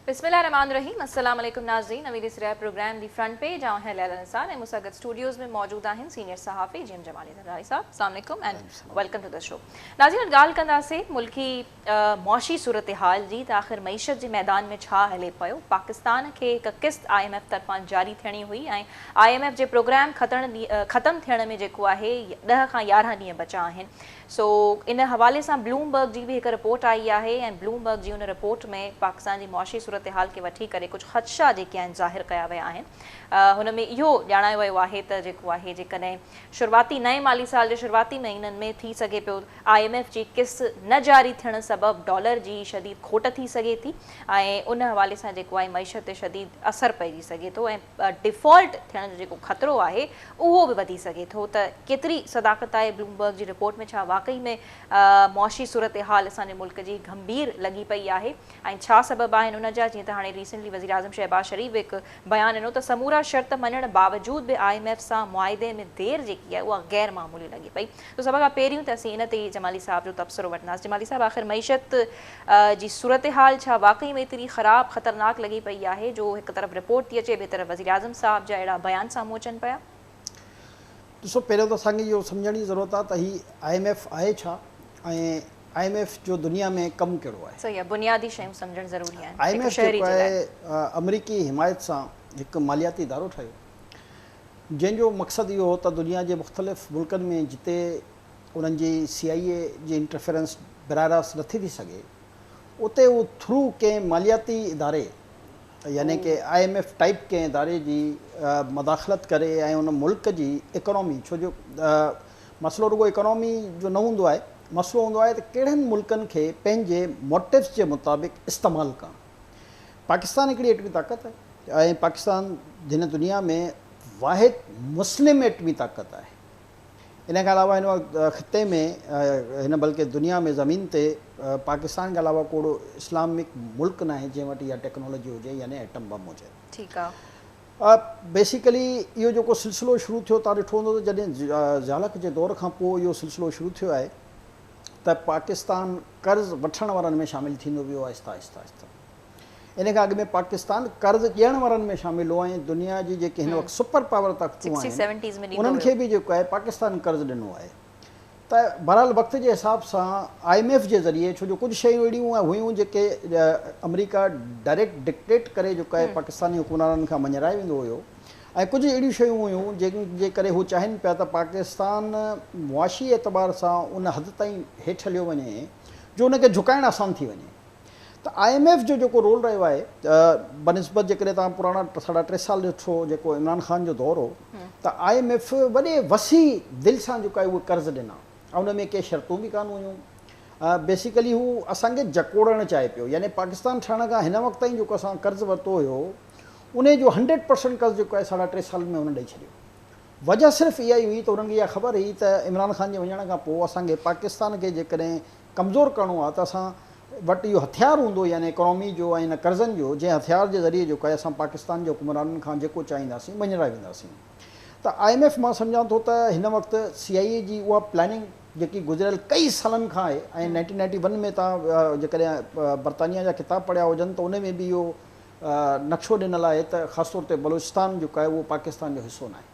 بسم الله الرحمٰن الرحيم السلام عليڪم ناظرين اوهين ڏسي رهيا پروگرام the front page آئون آهيان ليليٰ نثار ۽ مون سان گڏ اسٽوڊيوز ۾ موجود آهن سينيئر صحافي جي ايم جمالي زرداري صاحب السلام عليڪم and welcome to the show ناظرين اڄ ڳالهه ڪنداسين ملڪي معاشي صورتحال جي ته آخر معيشت جي ميدان ۾ ڇا هلي پيو پاڪستان کي هڪ قسط I M F طرفان جاري ٿيڻي هئي ۽ I M F جي پروگرام ختم ٿيڻ ۾ جيڪو آهي 10 کان 11 ڏينهن بچا آهن سو ان حوالي سان بلوم برگ جي به هڪ رپورٽ آئي آهي ۽ بلوم برگ جي ان رپورٽ ۾ پاڪستان جي معاشي صورتحال کي وٺي ڪري ڪجهه خدشا جيڪي آهن ظاهر ڪيا ويا آهن هن ۾ اهو ڄاڻايو ويو آهي ته جيڪو آهي جيڪڏهن شروعاتي نئين مالي سال جي شروعاتي مهينن ۾ ٿي سگهي پيو I M F جي قسط نه جاري ٿيڻ سبب ڊالر جي شديد کوٽ ٿي سگهي ٿي ۽ ان حوالي سان جيڪو آهي معيشت تي شديد اثر پئجي سگهي ٿو ۽ ڊيفالٽ ٿيڻ جو جيڪو خطرو آهي اهو به وڌي سگهي ٿو ته ڪيتري صداقت آهي بلومبرگ جي رپورٽ ۾ ڇا واقعي ۾ معاشي صورتحال اسان جي ملڪ جي گنڀير لڳي پئي آهي ۽ ڇا سبب آهن ان جا جيئن ته هاڻي ريسنٽلي وزيراعظم شهباز شريف به هڪ بيان ڏنو ته سمورا شرط مڃڻ باوجود به I M F سان معاهدي ۾ دير جيڪي آهي اها غير معمولي لڳي پئي سو سڀ کان پهريون ته اسين ان تي ئي جمالي صاحب جو تبصرو وٺنداسين جمالي صاحب آخر معيشت جي صورتحال ڇا واقعي ۾ ايتري خراب خطرناڪ لڳي پئي آهي جو هڪ طرف رپورٽ ٿي اچي ٻئي طرف وزيراعظم صاحب جا اهڙا بيان سامهون اچن پيا؟ ڏسو پهريون ته اسان کي اهو سمجهڻ جي ضرورت آهي ته هي I M F آهي ڇا ۽ I M F جو دنيا ۾ ڪم ڪهڙو آهي. صحيح آهي بنيادي شيون سمجهڻ ضروري آهن I M هڪ ايف شهري جيڪو جي لاء. آهي آمريڪي حمايت سان هڪ مالياتي ادارو ٺاهيو جنهن جو مقصد اهو هو ته دنيا جي مختلف ملڪن ۾ جتي انهن جي سي آء اي جي انٽرفيرنس براهه راست نٿي ٿي سگهي اتي هو ٿرو ڪنهن مالياتي اداري يعني ڪي I M F type ڪنهن اداري جي مداخلت ڪري ۽ ان ملڪ جي اڪانومي ڇو جو مسئلو رڳو اڪانومي جو نه هوندو آهي مسئلو هوندو آهي ته ڪهڙن ملڪن کي پنهنجي موٽوز جي مطابق استعمال ڪرڻ پاڪستان هڪڙي ايٽمي طاقت آهي ۽ پاڪستان هن دنيا ۾ واحد مسلم ايٽمي طاقت آهي ان کان علاوه هن وقت خطي ۾ هن بلڪه دنيا ۾ زمين تي پاڪستان کان علاوه ڪو اهڙو اسلامڪ ملڪ ناهي جنهن وٽ اها ٽيڪنالاجي هجي يعني ايٽم بم هجي. ٺيڪ آ. بيسيڪلي اهو جيڪو سلسلو شروع ٿيو توهان ڏٺو هوندو ته جڏهن ضياء الحق جي دور کان پوء اهو سلسلو شروع ٿيو آهي ته پاڪستان قرض وٺڻ وارن ۾ شامل ٿيندو ويو آهستي آهستي آهستي. ان کان اڳ ۾ پاڪستان قرض ڏيڻ وارن ۾ شامل هو ۽ دنيا جي جيڪي هن وقت سپر پاور طاقتون آهن انهن کي به جيڪو آهي پاڪستان قرض ڏنو آهي ته بهرحال وقت جي حساب سان I M F جي ذريعي ڇو جو ڪجهه شيون اهڙيون هيون جيڪي آمريڪا ڊائريڪٽ ڊڪٽيٽ ڪري جيڪو آهي پاڪستاني حڪمرانن کان مڃرائي ويندو هيو ۽ ڪجهه اهڙيون شيون هيون جن جي ڪري هو چاهين پيا ته پاڪستان معاشي اعتبار سان ان حد تائين هيٺ هليو وڃي جو ان کي جهڪائڻ آسان ٿي وڃي. ته I M F جو جيڪو رول رهيو آهي بنسبت جيڪڏهن توهان پراڻا ساڍا ٽي سال ڏٺو جيڪو عمران خان جو دور هو ته I M F وڏي وسيع دل سان جيڪو آهي اهي قرض ڏنا ۽ ان ۾ ڪي شرطون به ڪانه هيون بيسيڪلي هو اسان کي جڪوڙڻ چاهي پيو يعني پاڪستان ٺهڻ کان هن وقت تائين جيڪو اسان قرض ورتو هيو ان جو هنڊريڊ پرسنٽ قرض جيڪو آهي ساڍا ٽي سالن ۾ هن ڏئي ڇڏيو وجه صرف اها ئي هئي ته انهن کي اها خبر هئي ته عمران خان جي وڃڻ کان پوء اسان کي پاڪستان کي جيڪڏهن ڪمزور ڪرڻو آهي ته اسان وٽ اهو هٿيار هوندو يعني اڪانومي جو ۽ ان قرضن جو جنهن هٿيار جي ذريعي جيڪو آهي اسان پاڪستان جي حڪمرانن کان جيڪو چاهينداسين مڃرائي وينداسين ته I M F مان سمجهان ٿو ته هن وقت سي آء اي جي اها پلاننگ جيڪي گذريل ڪئي سالن کان آهي ۽ نائنٽين نائنٽي ون ۾ توهان جيڪڏهن برطانيا جا ڪتاب پڙهيا هجن ته ان ۾ به اهو نقشو ڏنل آهي ته خاص طور تي بلوچستان جيڪو آهي اهو پاڪستان جو حصو ناهي.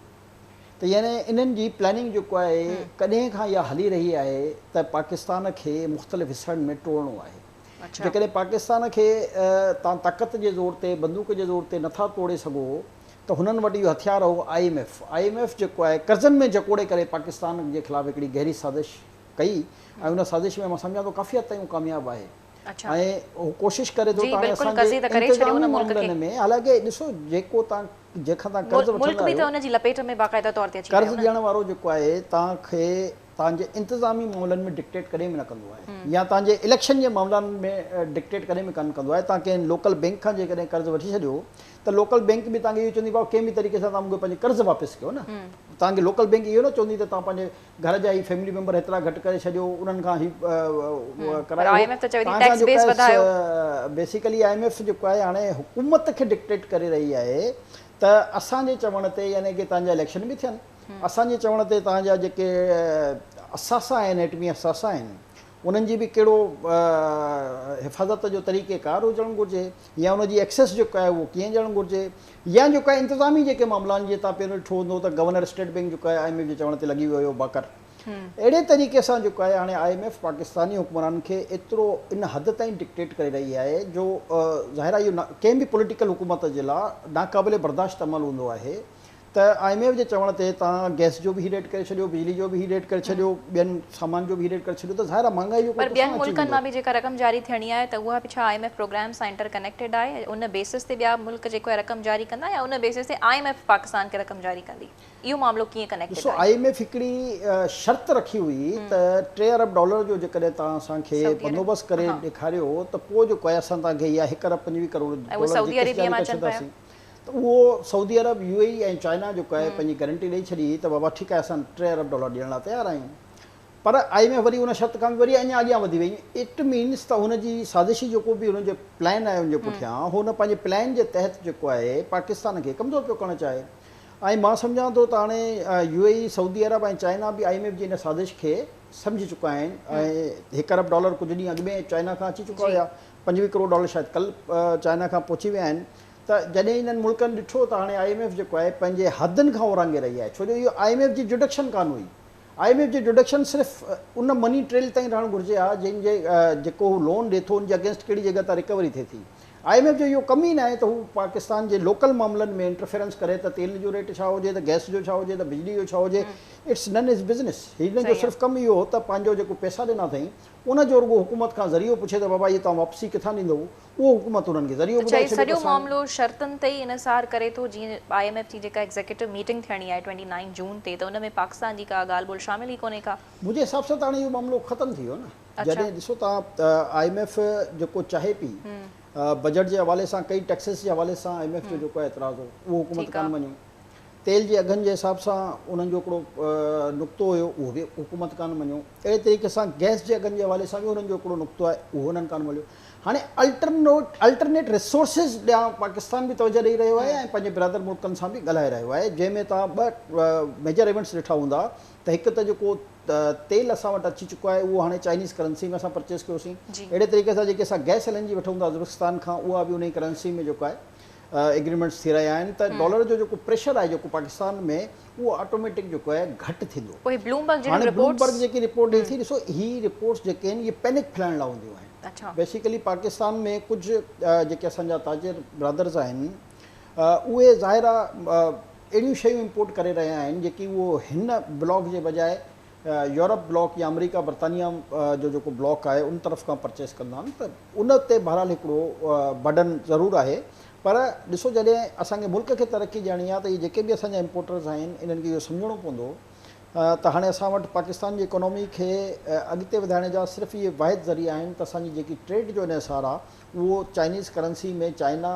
ته يعني انهن جي پلاننگ جيڪو آهي ڪڏهن کان اها هلي رهي آهي ته پاڪستان کي مختلف حصن ۾ ٽوڙڻو آهي. جيڪڏهن پاڪستان کي توهان طاقت جي زور تي بندوق جي زور تي نٿا ٽوڙي سگهو ته هنن وٽ اهو هٿيار هو I M F. I M F جيڪو آهي قرضن ۾ جڪوڙي ڪري پاڪستان جي خلاف هڪڙي گهري سازش ڪئي ۽ ان سازش ۾ مان سمجهان ٿو ڪافي حد تائين هو ڪامياب آهي. ۽ هو ڪوشش ڪري ٿو ته هاڻي اسان جي انتظامي معاملن ۾ حالانڪه ڏسو جيڪو توهان جنهن کان توهان قرض وٺندا آهيو قرض ڏيڻ وارو جيڪو آهي توهان کي توهان جي انتظامي معاملن ۾ ڊڪٽيٽ ڪڏهن به نه ڪندو آهي يا توهان جي اليڪشن جي معاملن ۾ ڊڪٽيٽ ڪڏهن به ڪانه ڪندو آهي توهان ڪنهن لوڪل بينڪ کان جيڪڏهن قرض وٺي ڇڏيو ته لوڪل بينڪ به توهان کي اهو چوندي ڀاء ڪنهن به طريقي سان توهان مون کي پنهنجي قرض واپس ڪيو نه توهان کي لوڪل بينڪ اهو نه چوندي ته توهان پنهنجي گهر جا هي فيملي ميمبر هيترا گهٽ ڪري ڇڏيو انهن کان هي ڪرايو توهان کان جيڪو آهي بيسيڪلي I M F جيڪو آهي هاڻي حڪومت کي ڊڪٽيٽ ڪري رهي آهي ته اسان جي چوڻ تي يعني ڪي توهان جا اليڪشن به ٿين اسان جي چوڻ تي توهان جا جيڪي اثاثا آهن ايٽمي اثاثا آهن انهن جي به ڪهڙو حفاظت جو طريقي ڪار هجڻ گهرجي يا ان جي ايڪسيس جيڪو آهي اهو ڪيئن ڏيڻ گهرجي يا جيڪو آهي انتظامي جيڪي معاملا آهن جيئن توهان پهريون ڏٺو هوندو ته گورنر اسٽيٽ بينڪ جيڪو آهي I M F جي چوڻ تي لڳي ويو هيو باقر اهڙي طريقي سان جيڪو آهي هاڻي I M F Pakistani حڪمرانن کي ايترو ان حد تائين ڊڪٽيٽ ڪري رهي آهي جو ظاهر آهي اهو ڪنهن به پوليٽيڪل حڪومت جي لاء ناقابل برداشت عمل هوندو آهي ته I M F جي چوڻ تي توهان گئس جو به هي ريٽ ڪري ڇڏيو، بجلي جو به هي ريٽ ڪري ڇڏيو، ٻين سامان جو به هي ريٽ ڪري ڇڏيو ته ظاهر آهي مهانگائي جو ڪو پر ٻين طوفان اچي ملڪن ويندو. مان به جيڪا رقم جاري ٿيڻي آهي ته اها به ڇا I M F programme سان انٽر ڪنيڪٽيڊ آهي؟ ان بيسس تي ٻيا ملڪ جيڪو آهي رقم جاري ڪندا يا ان بيسس تي I M F Pakistan کي رقم جاري ڪندي؟ اهو معاملو ڪيئن ڪنيڪٽيڊ ڏسو آهي؟ I M F هڪڙي شرط رکي هئي ته 3 ارب ڊالر جو جيڪڏهن توهان اسان کي سعودي عرب بندوبست ڪري ڏيکاريو ته پوء جيڪو آهي اسان توهان کي اها 1 ارب 25 ڪروڙ ۽ اهي ڊالر جي سعودي قسط عربيه جاري مان ڪري اچن پيا. ڇڏنداسين ته اهو سعودي عرب، يو اي اي ۽ چائنا جيڪو آهي پنهنجي گارنٽي ڏئي ڇڏي هئي ته بابا ٺيڪ آهي اسان 3 ارب ڊالر ڏيڻ لاء تيار آهيون پر I M F وري ان شرط کان به وري اڃا اڳيان وڌي وئي it means ته هن جي سازشي جيڪو به هن جو پلان آهي ان جي پٺيان هو ان پنهنجي پلان جي تحت جيڪو آهي پاڪستان کي ڪمزور پيو ڪرڻ چاهي ۽ مان سمجهان ٿو ته هاڻي يو اي اي، سعودي عرب ۽ چائنا به I M F جي ان سازش کي سمجهي چڪا آهن ۽ 1 ارب ڊالر ڪجهه ڏينهن اڳ ۾ چائنا کان اچي چڪا هيا 25 ڪروڙ ڊالر شايد ڪل چائنا کان پهچي ويا آهن ته جڏهن انهن ملڪن ڏٺو ته هاڻي I M F جيڪو آهي پنهنجي حدن کان اورانگهي رهي آهي ڇو جو اهو I M F جي جوڊڪشن ڪانه هئي I M F جي جوڊڪشن صرف ان مني ٽريل تائين رهڻ گهرجي ها جنهن جي جيڪو هو لون ڏي ٿو ان جي اگينسٽ ڪهڙي جڳهه تان ريڪوري ٿئي ٿي. I M F جو اهو ڪم ئي ناهي ته هو پاڪستان جي لوڪل معاملن ۾ انٽرفيرنس ڪري ته تيل جو ريٽ ڇا هجي ته گئس جو ڇا هجي ته بجلي جو ڇا هجي it's none his business هن جو صرف ڪم اهو هو ته پنهنجو جيڪو پئسا ڏنا اٿئين ان جو رڳو حڪومت کان ذريعو پڇي ته بابا اهي توهان واپسي ڪٿان ڏيندؤ اهو حڪومت انهن کي ذريعو اڇا ٻڌائي هي ڇڏي ته سڄو اسان. معاملو شرطن تي ئي انحصار ڪري ٿو جيئن I M F جي جيڪا ايگزيڪيوٽو ميٽنگ ٿيڻي آهي 29 جون تي ته ان ۾ پاڪستان جي ڪا ڳالهه ٻولهه شامل ئي ڪونهي ڪا. منهنجي حساب سان ته هاڻي اهو معاملو ختم ٿي ويو نه جڏهن ڏسو توهان I M F جيڪو چاهي پئي بجيٽ جي حوالي سان ڪئي ٽيڪسز جي حوالي سان I M F جو جيڪو اعتراض هو اهو حڪومت ڪانه مڃيو تيل جي اگهن جي حساب سان انهن جو هڪڙو نقطو هيو اهو به حڪومت ڪانه مڃيو اهڙي طريقي سان گئس جي اگهن جي حوالي سان به انهن جو هڪڙو نقطو آهي اهو انهن ڪانه مڃيو هاڻي الٽرنيٽ ريسورسز ڏانهن پاڪستان به توجهه ڏئي رهيو آهي ۽ پنهنجي برادر ملڪن سان به ڳالهائي رهيو آهي جنهن ۾ توهان ٻه ميجر ايونٽس ڏٺا هوندا ته هڪ ته جيڪو تيل اسان وٽ اچي چڪو آهي اهو هاڻي چائنيز ڪرنسي ۾ اسان پرچيز ڪيوسين اهڙي طريقي سان جيڪي اسان گئس ايل اين جي وٺون ٿا ازبڪستان کان اها به انهي ڪرنسي ۾ جيڪو آهي ايگريمينٽس ٿي رهيا آهن ته ڊالر جو جيڪو پريشر آهي جيڪو پاڪستان ۾ اهو آٽوميٽڪ جيڪو آهي گهٽ ٿيندو. پوء بلومبرگ جهڙيون هاڻي رپورٽس. بلومبرگ جيڪي رپورٽ ڏئي ٿي ڏسو هي رپورٽس جيڪي آهن اهي پينڪ ڦهلائڻ لاء هونديون آهن. بيسيڪلي پاڪستان ۾ ڪجهه جيڪي اسان جا تاجر برادرز آهن اهي ظاهر آهي اهڙيون شيون امپورٽ ڪري رهيا آهن جيڪي اهو هن بلاڪ جي بجاء يورپ بلاڪ يا آمريڪا برطانيا جو جيڪو بلاڪ آهي ان طرف کان پرچيز ڪندا آهن ته ان تي بهرحال هڪڙو برڊن ضرور آهي پر ڏسو جڏهن اسان کي ملڪ کي ترقي ڏيڻي آهي ته اهي جيڪي به اسان جا امپورٽرز آهن انهن کي اهو سمجهڻو پوندو ته هاڻي اسان وٽ پاڪستان جي اڪانومي کي اڳتي وڌائڻ جا صرف اهي واحد ذريعا آهن ته اسان جي جيڪي ٽريڊ جو انحصار آهي اهو چائنيز ڪرنسي ۾ چائنا،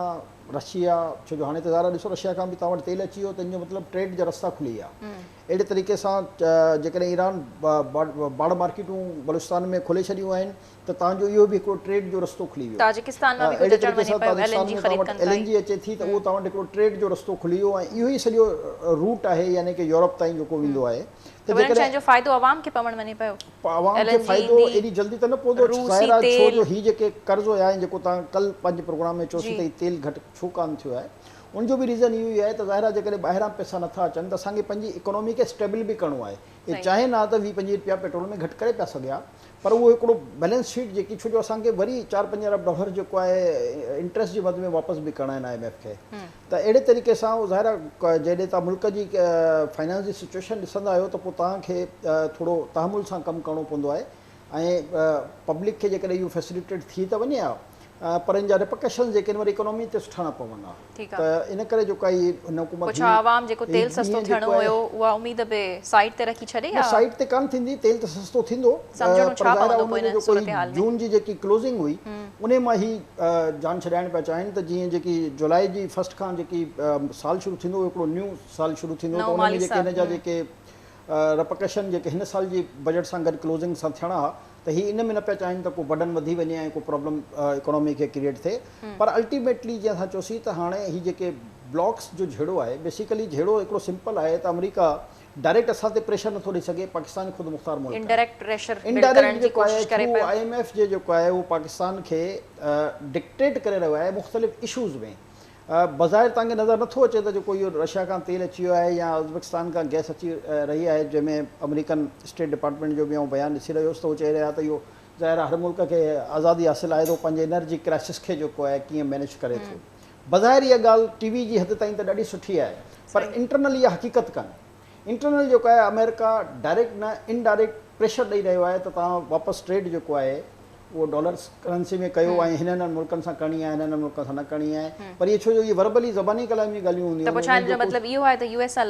رشيا ڇو جو هاڻي ته ظاهر آهي ڏسو رشيا کان به توهان وٽ تيل اچي ويو ته ان جو مطلب ٽريڊ جا رستا کلي ويا اهڙي طريقي سان جيڪڏهن ايران باڙ مارڪيٽون بلوچستان ۾ کولي ڇڏيون آهن ته توهان جو اهو به هڪڙو ٽريڊ جو رستو کلي ويو. تاجڪستان مان به اهڙي ڪجهه اچڻ طريقي وڃي سان پيو ايل اين تاجڪستان جي ۾ خريد توهان وٽ ڪن ايل ٿا اين جي اچي ٿي ته اهو توهان وٽ هڪڙو ٽريڊ جو رستو کلي ويو ۽ اهو ئي سڄو روٽ آهي يعني ڪي يورپ تائين جيڪو ويندو آهي ته ته انهن شين جيڪڏهن جو فائدو عوام کي پوڻ وڃي پيو. عوام ايل کي اين جي فائدو ايندي ايڏي جلدي ته نه پوندو روسي ظاهر آهي ڇو تيل جو هي جيڪي قرض هيا ۽ جيڪو توهان ڪل پنهنجي پروگرام ۾ چيوسين ته هي تيل گهٽ ڇو ڪانه ٿيو آهي ان جو به ريزن اهو ئي آهي ته ظاهر آهي جيڪڏهن ٻاهران پئسا نٿا اچن ته اسان کي پنهنجي اڪانومي کي اسٽيبل به ڪرڻو آهي اهي چاهين ها ته 20 25 رپيا پيٽرول ۾ گهٽ ڪري پيا سگهيا پر اهو هڪڙو بيلنس شيٽ جيڪي ڇو جو اسان کي وري 4 5 ارب ڊالر جيڪو آهي انٽريسٽ جي مد ۾ واپس به ڪرڻا آهن I M F کي ته اهڙي طريقي سان اهو ظاهر آهي جڏهن توهان ملڪ جي فائنانس جي سچويشن ڏسندا آهيو ته پوء توهان کي ٿورو تحمل سان ڪم ڪرڻو پوندو آهي ۽ پبلڪ کي جيڪڏهن اهو فيسليٽيٽ ٿي ته وڃي ها پر ان جا ريپرڪشنز جيڪي آهن وري اڪانومي تي سٺا نه پون ها ته ان ڪري جيڪو آهي هن حڪومت پوء ڇا عوام جيڪو تيل سستو ٿيڻو هيو اها اميد به سائيڊ تي رکي ڇڏي نه سائيڊ تي ڪانه ٿيندي تيل ته سستو ٿيندو سمجهڻو پر ڇا ظاهر پوندو پوء آهي ان ان جو جيڪو صورتحال ۾ جون جي جيڪي ڪلوزنگ هئي انهي مان هي جان ڇڏائڻ پيا چاهين ته جيئن جيڪي جولاء جي فرسٽ کان جيڪي سال شروع ٿيندو هڪڙو نيو سال شروع ٿيندو ته نئون ان ۾ مالي جيڪي سال هن جا جيڪي رپرڪشن جيڪي هن سال جي بجيٽ سان گڏ ڪلوزنگ سان ٿيڻا ها ته هي ان ۾ نه پيا چاهين ته ڪو برڊن وڌي وڃي ۽ ڪو پرابلم اڪانومي کي ڪريئيٽ ٿئي پر الٽيميٽلي جيئن اسان چيوسين ته هاڻي هي جيڪي بلاڪس جو جهيڙو آهي بيسيڪلي جهيڙو هڪڙو سمپل آهي ته آمريڪا ڊائريڪٽ اسان تي پريشر نٿو ڏئي سگهي، پاڪستان خود مختار ملڪ آهي. انڊائريڪٽ پريشر بلڊ ڪرڻ انڊائريڪٽ جي جيڪو آهي ڪوشش ڪري ٿرو پيو. I M F جي جيڪو آهي اهو پاڪستان کي ڊڪٽيٽ ڪري رهيو آهي مختلف اشوز ۾. بظاهر توهان کي نظر نٿو اچي ته جيڪو اهو رشيا کان تيل اچي ويو آهي يا ازبڪستان کان گئس اچي رهي آهي، جنهن ۾ آمريڪن اسٽيٽ ڊپارٽمينٽ جو به آئون بيان ڏسي رهيو هوس ته هو چئي رهيا ته اهو ظاهر آهي هر ملڪ کي آزادي حاصل آهي ته هو پنهنجي انرجي ڪرائسس کي جيڪو آهي ڪيئن مينيج ڪري ٿو. بظاهر اها ڳالهه ٽي وي جي حد تائين ته ڏاڍي سٺي آهي پر انٽرنل اها حقيقت ڪانهي. انٽرنل جيڪو آهي آمريڪا ڊائريڪٽ نه انڊائريڪٽ پريشر ڏئي رهيو آهي ته توهان واپس ٽريڊ جيڪو آهي اهو ڊالرس ڪرنسي ۾ ڪيو ۽ هن هنن ملڪن سان ڪرڻي آهي هن هنن ملڪن سان نه ڪرڻي آهي پر اهي ڇو جو اهي وربلي زباني ڪلام جون ڳالهيون ته هونديون پوء آهن ڇا انهن ان جو جو ڪو مطلب اهو آهي ته يو ايس سان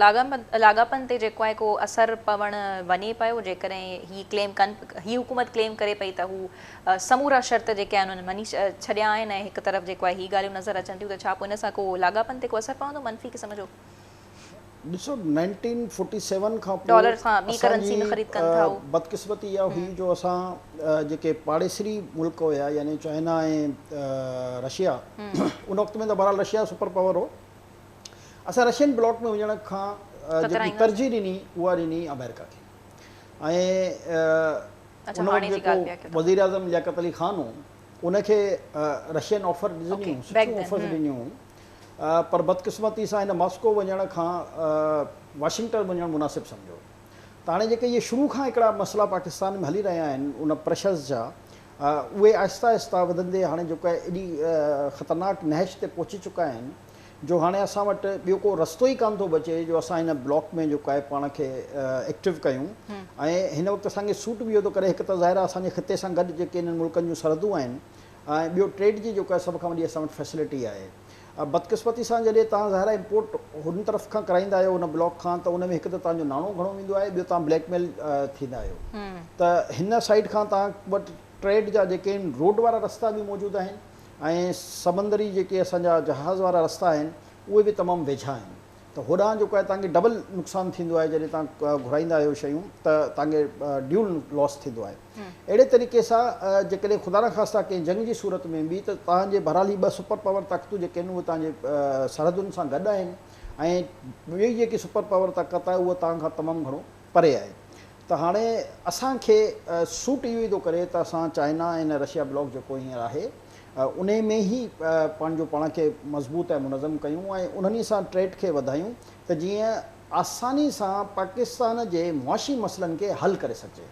لاڳاپن تي جيڪو آهي ڪو اثر پوڻ وڃي پيو جيڪڏهن هي ڪليم ڪن هي حڪومت ڪليم ڪري پئي ته هو سمورا شرط جيڪي آهن انهن مڃي ڇڏيا آهن ۽ هڪ طرف جيڪو آهي هي ڳالهيون نظر اچن ٿيون ته ڇا پوء ان سان ڪو لاڳاپن تي ڪو اثر پوندو منفي قسم جو؟ ڏسو 1947 کان پوء ڊالر کان ٻي اسان ڪرنسي جي ۾ خريد ڪن ٿا هو. بدقسمتي اها هئي جو اسان جيڪي پاڙيسري ملڪ هيا يعني چائنا ۽ رشيا ان وقت ۾ ته بهرحال رشيا سپر پاور هو اسان رشين بلاڪ ۾ وڃڻ کان جيڪي ڪترائيندا. ترجيح ڏني اها ڏني آمريڪا کي ۽ اڇا ان وقت هاڻي جي جيڪو ڳالهه پيا ڪيو توهان. وزيراعظم لياقت علي خان هو ان کي رشين آفر اوڪي ڏنيون بيڪ سٺيون دين آفرز ڏنيون پر بدقسمتي سان هن ماسڪو وڃڻ کان واشنگٽن وڃڻ مناسب سمجهيو ته هاڻي جيڪي اهي شروع کان هڪڙا مسئلا پاڪستان ۾ هلي رهيا آهن ان پريشرز جا اهي آهسته آهسته وڌندي هاڻي جيڪو آهي ايڏي خطرناڪ نهج تي پهچي چڪا آهن جو هاڻي اسان وٽ ٻيو ڪو رستو ئي ڪانه ٿو بچي جو اسان هن بلاڪ ۾ جيڪو آهي پاڻ کي ايڪٽو ڪيون ۽ هن وقت اسان کي سوٽ به اهو ٿو ڪري هڪ ته ظاهر آهي اسان جي خطي سان گڏ جيڪي انهن ملڪن جون سرحدون آهن ۽ ٻيو ٽريڊ جي جيڪا سڀ کان وڏي اسان وٽ فيسلٽي آهي. بدقسمتي سان جڏهن توهان ظاهر آهي امپورٽ هن طرف کان ڪرائيندا آهيو ان بلاڪ کان ته ان ۾ هڪ ته توهان جو ناڻو گهڻو ويندو آهي ٻيو توهان بليڪ ميل ٿيندا آهيو ته هن سائيڊ کان توهان وٽ ٽريڊ جا جيڪي آهن روڊ وارا رستا به موجود آهن ۽ سمندري جيڪي اسان جا جهاز وارا رستا آهن اهي به تمام ويجها آهن ته هوڏانهن جيڪو آهي توهان کي ڊبل نقصان ٿيندو آهي جڏهن توهان گهرائيندا آهيو شيون ته توهان کي ڊيول لاس ٿيندو آهي اهڙي طريقي سان جيڪڏهن خدا نخواسته ڪنهن جنگ جي صورت ۾ به ته توهان جي بهرحال هي ٻه سپر پاور طاقتون جيڪي آهن اهي توهان جي سرحدن سان گڏ آهن ۽ ٻي جيڪي سپر پاور طاقت آهي اها توهان کان تمام گهڻو پري آهي ته هاڻي اسان کي سوٽ اهو ئي ٿو ڪري ته اسان چائنا ۽ رشيا بلاڪ جيڪو هينئر آهي انهي ۾ ئي پنهنجو پاڻ کي مضبوط ۽ منظم ڪيون ۽ انهن ئي سان ٽريڊ کي وڌايون ته جيئن آساني سان پاڪستان جي معاشي مسئلن کي حل ڪري سگهجي.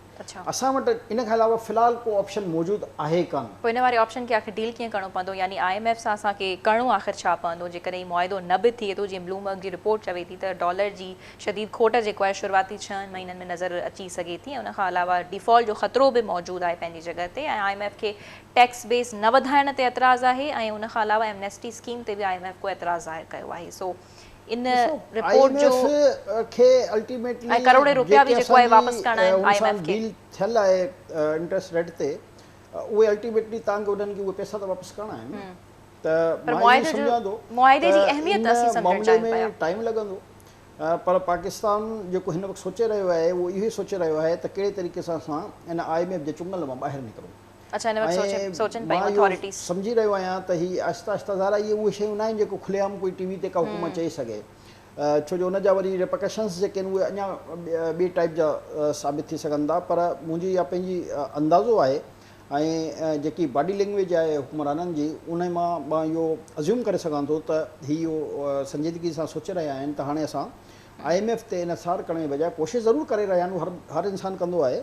اسان وٽ ان کان علاوه في الحال ڪو آپشن موجود آهي ڪانه. پوء ان واري آپشن کي آخر ڊيل ڪيئن ڪرڻو پوندو يعني I M F سان اسان کي ڪرڻو آخر ڇا پوندو جيڪڏهن هي معاهدو نه به ٿئي ٿو جيئن بلومبرگ جي رپورٽ چوي ٿي ته ڊالر جي شديد کوٽ جيڪو آهي شروعاتي ڇهن مهينن ۾ نظر اچي سگهي ٿي ۽ ان کان علاوه ڊيفالٽ جو خطرو به موجود آهي پنهنجي جڳهه تي ۽ I M F کي ٽيڪس بيس نه وڌائڻ تي اعتراض آهي ۽ ان کان علاوه ايمنيسٽي اسڪيم تي به I M F ڪو اعتراض ظاهر ڪيو آهي سو ان ڏسو I report M جو ايف کي الٽيميٽلي ۽ ڪروڙين روپيا جيڪي به جيڪو آهي اسان واپس جي ڪرڻا آهن ان I M سان ايف کي. ڊيل ٿيل آهي انٽريسٽ ريٽ تي اهي الٽيميٽلي توهان کي انهن کي اهي پئسا ته واپس ڪرڻا آهن نه ته پر مان اهو معاهدي جو سمجهان ٿو معاهدي ته جي اهميت ان اسين سمجهڻ معاملي چاهيون ۾ پيا. ٽائيم لڳندو پر پاڪستان جيڪو هن وقت سوچي رهيو آهي اهو اهو ئي سوچي رهيو آهي ته ڪهڙي طريقي سان اسان ان I M F جي چنگل مان ٻاهر نڪرون. اڇا هن وقت ۽ سوچن مان پيون اهو اٿارٽيز. سمجهي رهيو آهيان ته هي آهسته آهسته ظاهر آهي اهي اهي شيون ناهن جيڪو کلي عام ڪوئي ٽي وي تي ڪا حڪومت چئي سگهي ڇو جو ان جا وري ريپرڪشنز جيڪي آهن اهي اڃا ٻي ٽائيپ جا ثابت ٿي سگهن ٿا پر منهنجي اها پنهنجي اندازو آهي ۽ جيڪي باڊي لينگويج آهي حڪمرانن جي ان مان مان اهو ازيوم ڪري سگهان ٿو ته هي اهو سنجيدگي سان سوچي رهيا آهن ته هاڻي اسان I M F تي انحصار ڪرڻ جي بجاء ڪوشش ضرور ڪري رهيا آهن هر هر انسان ڪندو آهي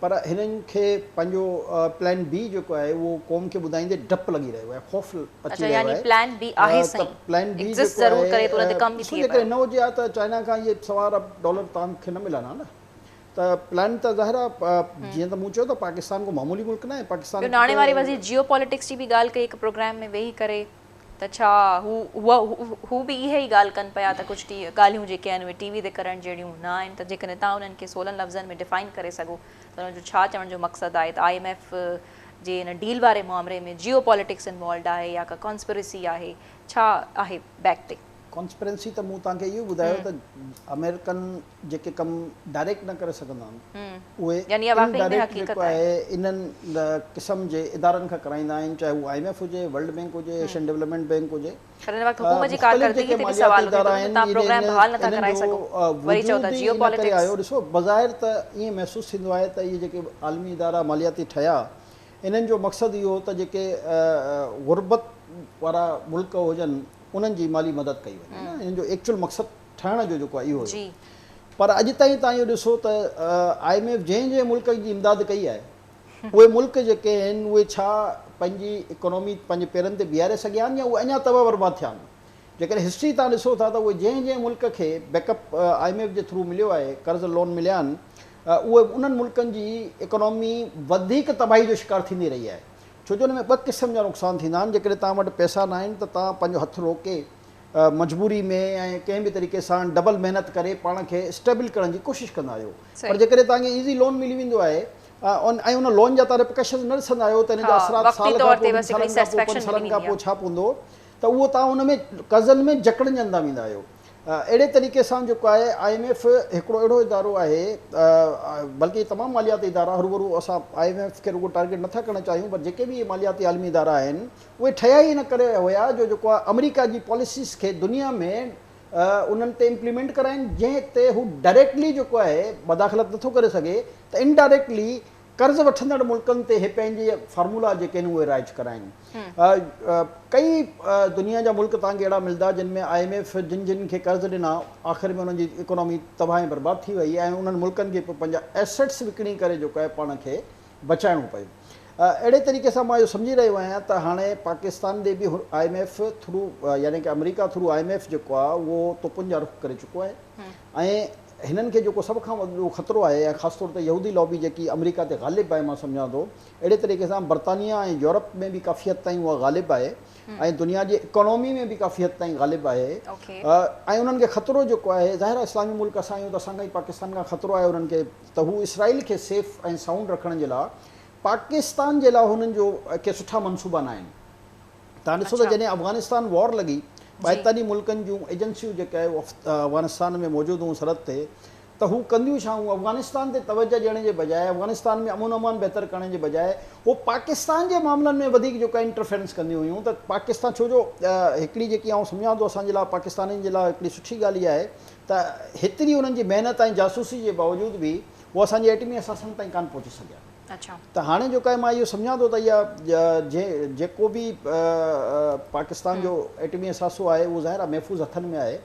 پر هنن کي پنهنجو پلان بي جيڪو آهي اهو قوم کي ٻڌائيندي ڊپ لڳي رهيو آهي خوف اچي اڇا رهيو يعني آهي پلان بي آهي ته سائين پلان بي ايگزسٽ جيڪو ضرور ڪري ٿو ان آهي تي ڪم به ڏسو ٿئي جيڪڏهن پيو. نه هجي ها ته چائنا کان اهي سوا ارب ڊالر توهان کي نه ملن ها نه ته پلان ته ظاهر آهي جيئن ته مون چيو ته پاڪستان ڪو معمولي ملڪ نه آهي پاڪستان ٻيو ناڻي واري وزير جيو پاليٽڪس جي به ڳالهه ڪئي هڪ پروگرام ۾ ويهي ڪري ته ڇا هو هو به اها ئي ڳالهه ڪن پيا ته ڪجهه ڳالهيون جيڪي آهن اهي ٽي وي تي ڪرڻ جهڙيون نه آهن ته جيڪڏهن توهان انهن کي سولن لفظن ۾ ڊفائن ڪري سگهو ته ان جو ڇا چوڻ جو مقصد آهي ته I M F جي ان ڊيل واري مامري ۾ جيو پاليٽڪس انوالوڊ آهي يا ڪا ڪانسپرسي آهي ڇا آهي بيڪ تي؟ ڪانسپرنسي ته مون توهان کي اهو ٻڌايو ته آمريڪن جيڪي ڪم ڊائريڪٽ نه ڪري سگهندا آهن اهي انڊائريڪٽ جيڪو آهي انهن قسم جي ادارن کان ڪرائيندا آهن، چاهي هو I M F هجي، ورلڊ بينڪ هجي، ايشين ڊولپمينٽ بينڪ هجي. پر هن وقت حڪومت جي ڪارڪردگي تي به سوال اٿي ٿو ته توهان پروگرام بحال نٿا ڪرائي سگهو، وري چئو ٿا جيو پاليٽڪس. ڏسو بظاهر ته ائين محسوس ٿيندو آهي ته اهي جيڪي عالمي ادارا مالياتي ٺهيا انهن جو مقصد اهو هو ته جيڪي غربت وارا ملڪ هجن انهن جي مالي مدد ڪئي وڃي نه، انهن جو ايڪچوئل مقصد ٺهڻ جو جيڪو آهي اهو هيو. پر اڄ تائين توهان اهو ڏسو ته I M F جنهن جنهن ملڪ جي امداد ڪئي آهي اهي ملڪ جيڪي آهن اهي ڇا پنهنجي اڪانومي پنهنجي پيرن تي بيهاري سگهيا آهن يا اهي اڃا تباهه برباد ٿيا آهن. جيڪڏهن هسٽري توهان ڏسو ٿا ته اهي جنهن جنهن ملڪ کي back up I M F جي ٿرو مليو آهي، قرض لون مليا آهن، اهي انهن ملڪن جي اڪانومي وڌيڪ تباهي جو شڪار ٿيندي رهي آهي. ڇو جو ان ۾ ٻه قسم جا نقصان ٿيندا آهن، جيڪڏهن توهان وٽ پئسا ناهن ته توهان پنهنجو هٿ روڪي مجبوري ۾ ۽ ڪنهن به طريقي سان ڊبل محنت ڪري پاڻ کي اسٽيبل ڪرڻ جي ڪوشش ڪندا آهيو پر جيڪڏهن توهان کي ايزي لون ملي ويندو آهي ۽ ان لون جا توهان ريپرڪشنز نه ڏسندا آهيو ته ان جا اثرات سال کان پوء ٻن سالن کان پوء پنج سالن کان پوء ڇا پوندو ته اهو توهان ان ۾ قرضن ۾ جڪڙجندا ويندا آهيو. اهڙي طريقي سان جيڪو آهي I M F هڪڙو اهڙو ادارو آهي بلڪه اهي تمام مالياتي ادارا هروڀرو اسان I M F کي رڳو ٽارگيٽ نٿا ڪرڻ چاهيون پر جيڪي به اهي مالياتي عالمي ادارا آهن اهي ٺهيا ئي ان ڪري هيا جو جيڪو آهي آمريڪا جي پاليسيز کي دنيا ۾ انهن تي امپليمينٽ ڪرائين جنهن تي هو ڊائريڪٽلي جيڪو آهي مداخلت نٿو ڪري سگهي ته انڊائريڪٽلي قرض وٺندڙ ملڪن تي هي پنهنجي فارمولا جيڪي آهن اهي رائج ڪرائين. ڪئي دنيا جا ملڪ توهان کي اهڙا ملدا جن ۾ I M F جن جن کي قرض ڏنا آخر ۾ انهن جي اڪانومي تباهه ۽ برباد ٿي وئي ۽ انهن ملڪن کي پوء پنهنجا ايسيٽس وڪڻي ڪري جيڪو آهي پاڻ کي بچائڻو پيو. اهڙي طريقي سان مان اهو سمجهي رهيو آهيان ته هاڻي پاڪستان ڏي به I M F through يعني ڪه آمريڪا ٿرو I M F جيڪو آهي اهو توپن جا رخ ڪري چڪو آهي ۽ هنن کي جيڪو سڀ کان وڏو خطرو آهي ۽ خاص طور تي يهودي لابي جيڪي آمريڪا تي غالب آهي مان سمجهان ٿو اهڙي طريقي سان برطانيا ۽ يورپ ۾ به ڪافي حد تائين اها غالب آهي ۽ دنيا جي اڪانومي ۾ به ڪافي حد تائين غالب آهي ۽ انهن کي خطرو جيڪو آهي ظاهر آهي اسلامي ملڪ اسان آهيون ته اسان کان ئي پاڪستان کان خطرو آهي انهن کي ته هو اسرائيل کي سيف ۽ سائونڊ رکڻ جي لاء پاڪستان جي لاء هنن جو ڪي سٺا منصوبا ناهن. توهان ڏسو ته جڏهن افغانستان وار لڳي ٻاهتاني ملڪن جون ايجنسيون جيڪي افغانستان ۾ موجود هيون سرحد تي ته هو ڪنديون ڇا هو افغانستان تي توجه ڏيڻ جي بجاء افغانستان ۾ امن امان بهتر ڪرڻ جي بجاء هو پاڪستان جي معاملن ۾ وڌيڪ جيڪو آهي انٽرفيرنس ڪنديون هيون ته پاڪستان ڇو جو هڪڙي جيڪي آئون سمجهان ٿو اسان جي لاء پاڪستانين جي لاء هڪڙي سٺي ڳالهه اها آهي ته هيتري انهن جي محنت ۽ جاسوسي جي باوجود به هو اسان جي ايٽمي اثاثن تائين ڪانه پهچي سگهيا. ته هاڻي جيڪو آهي مان اهو سمجهان ٿو ته اها جيڪو به پاڪستان جو ايٽمي اثاثو آهي اهو ظاهر آهي محفوظ هٿن ۾ آهي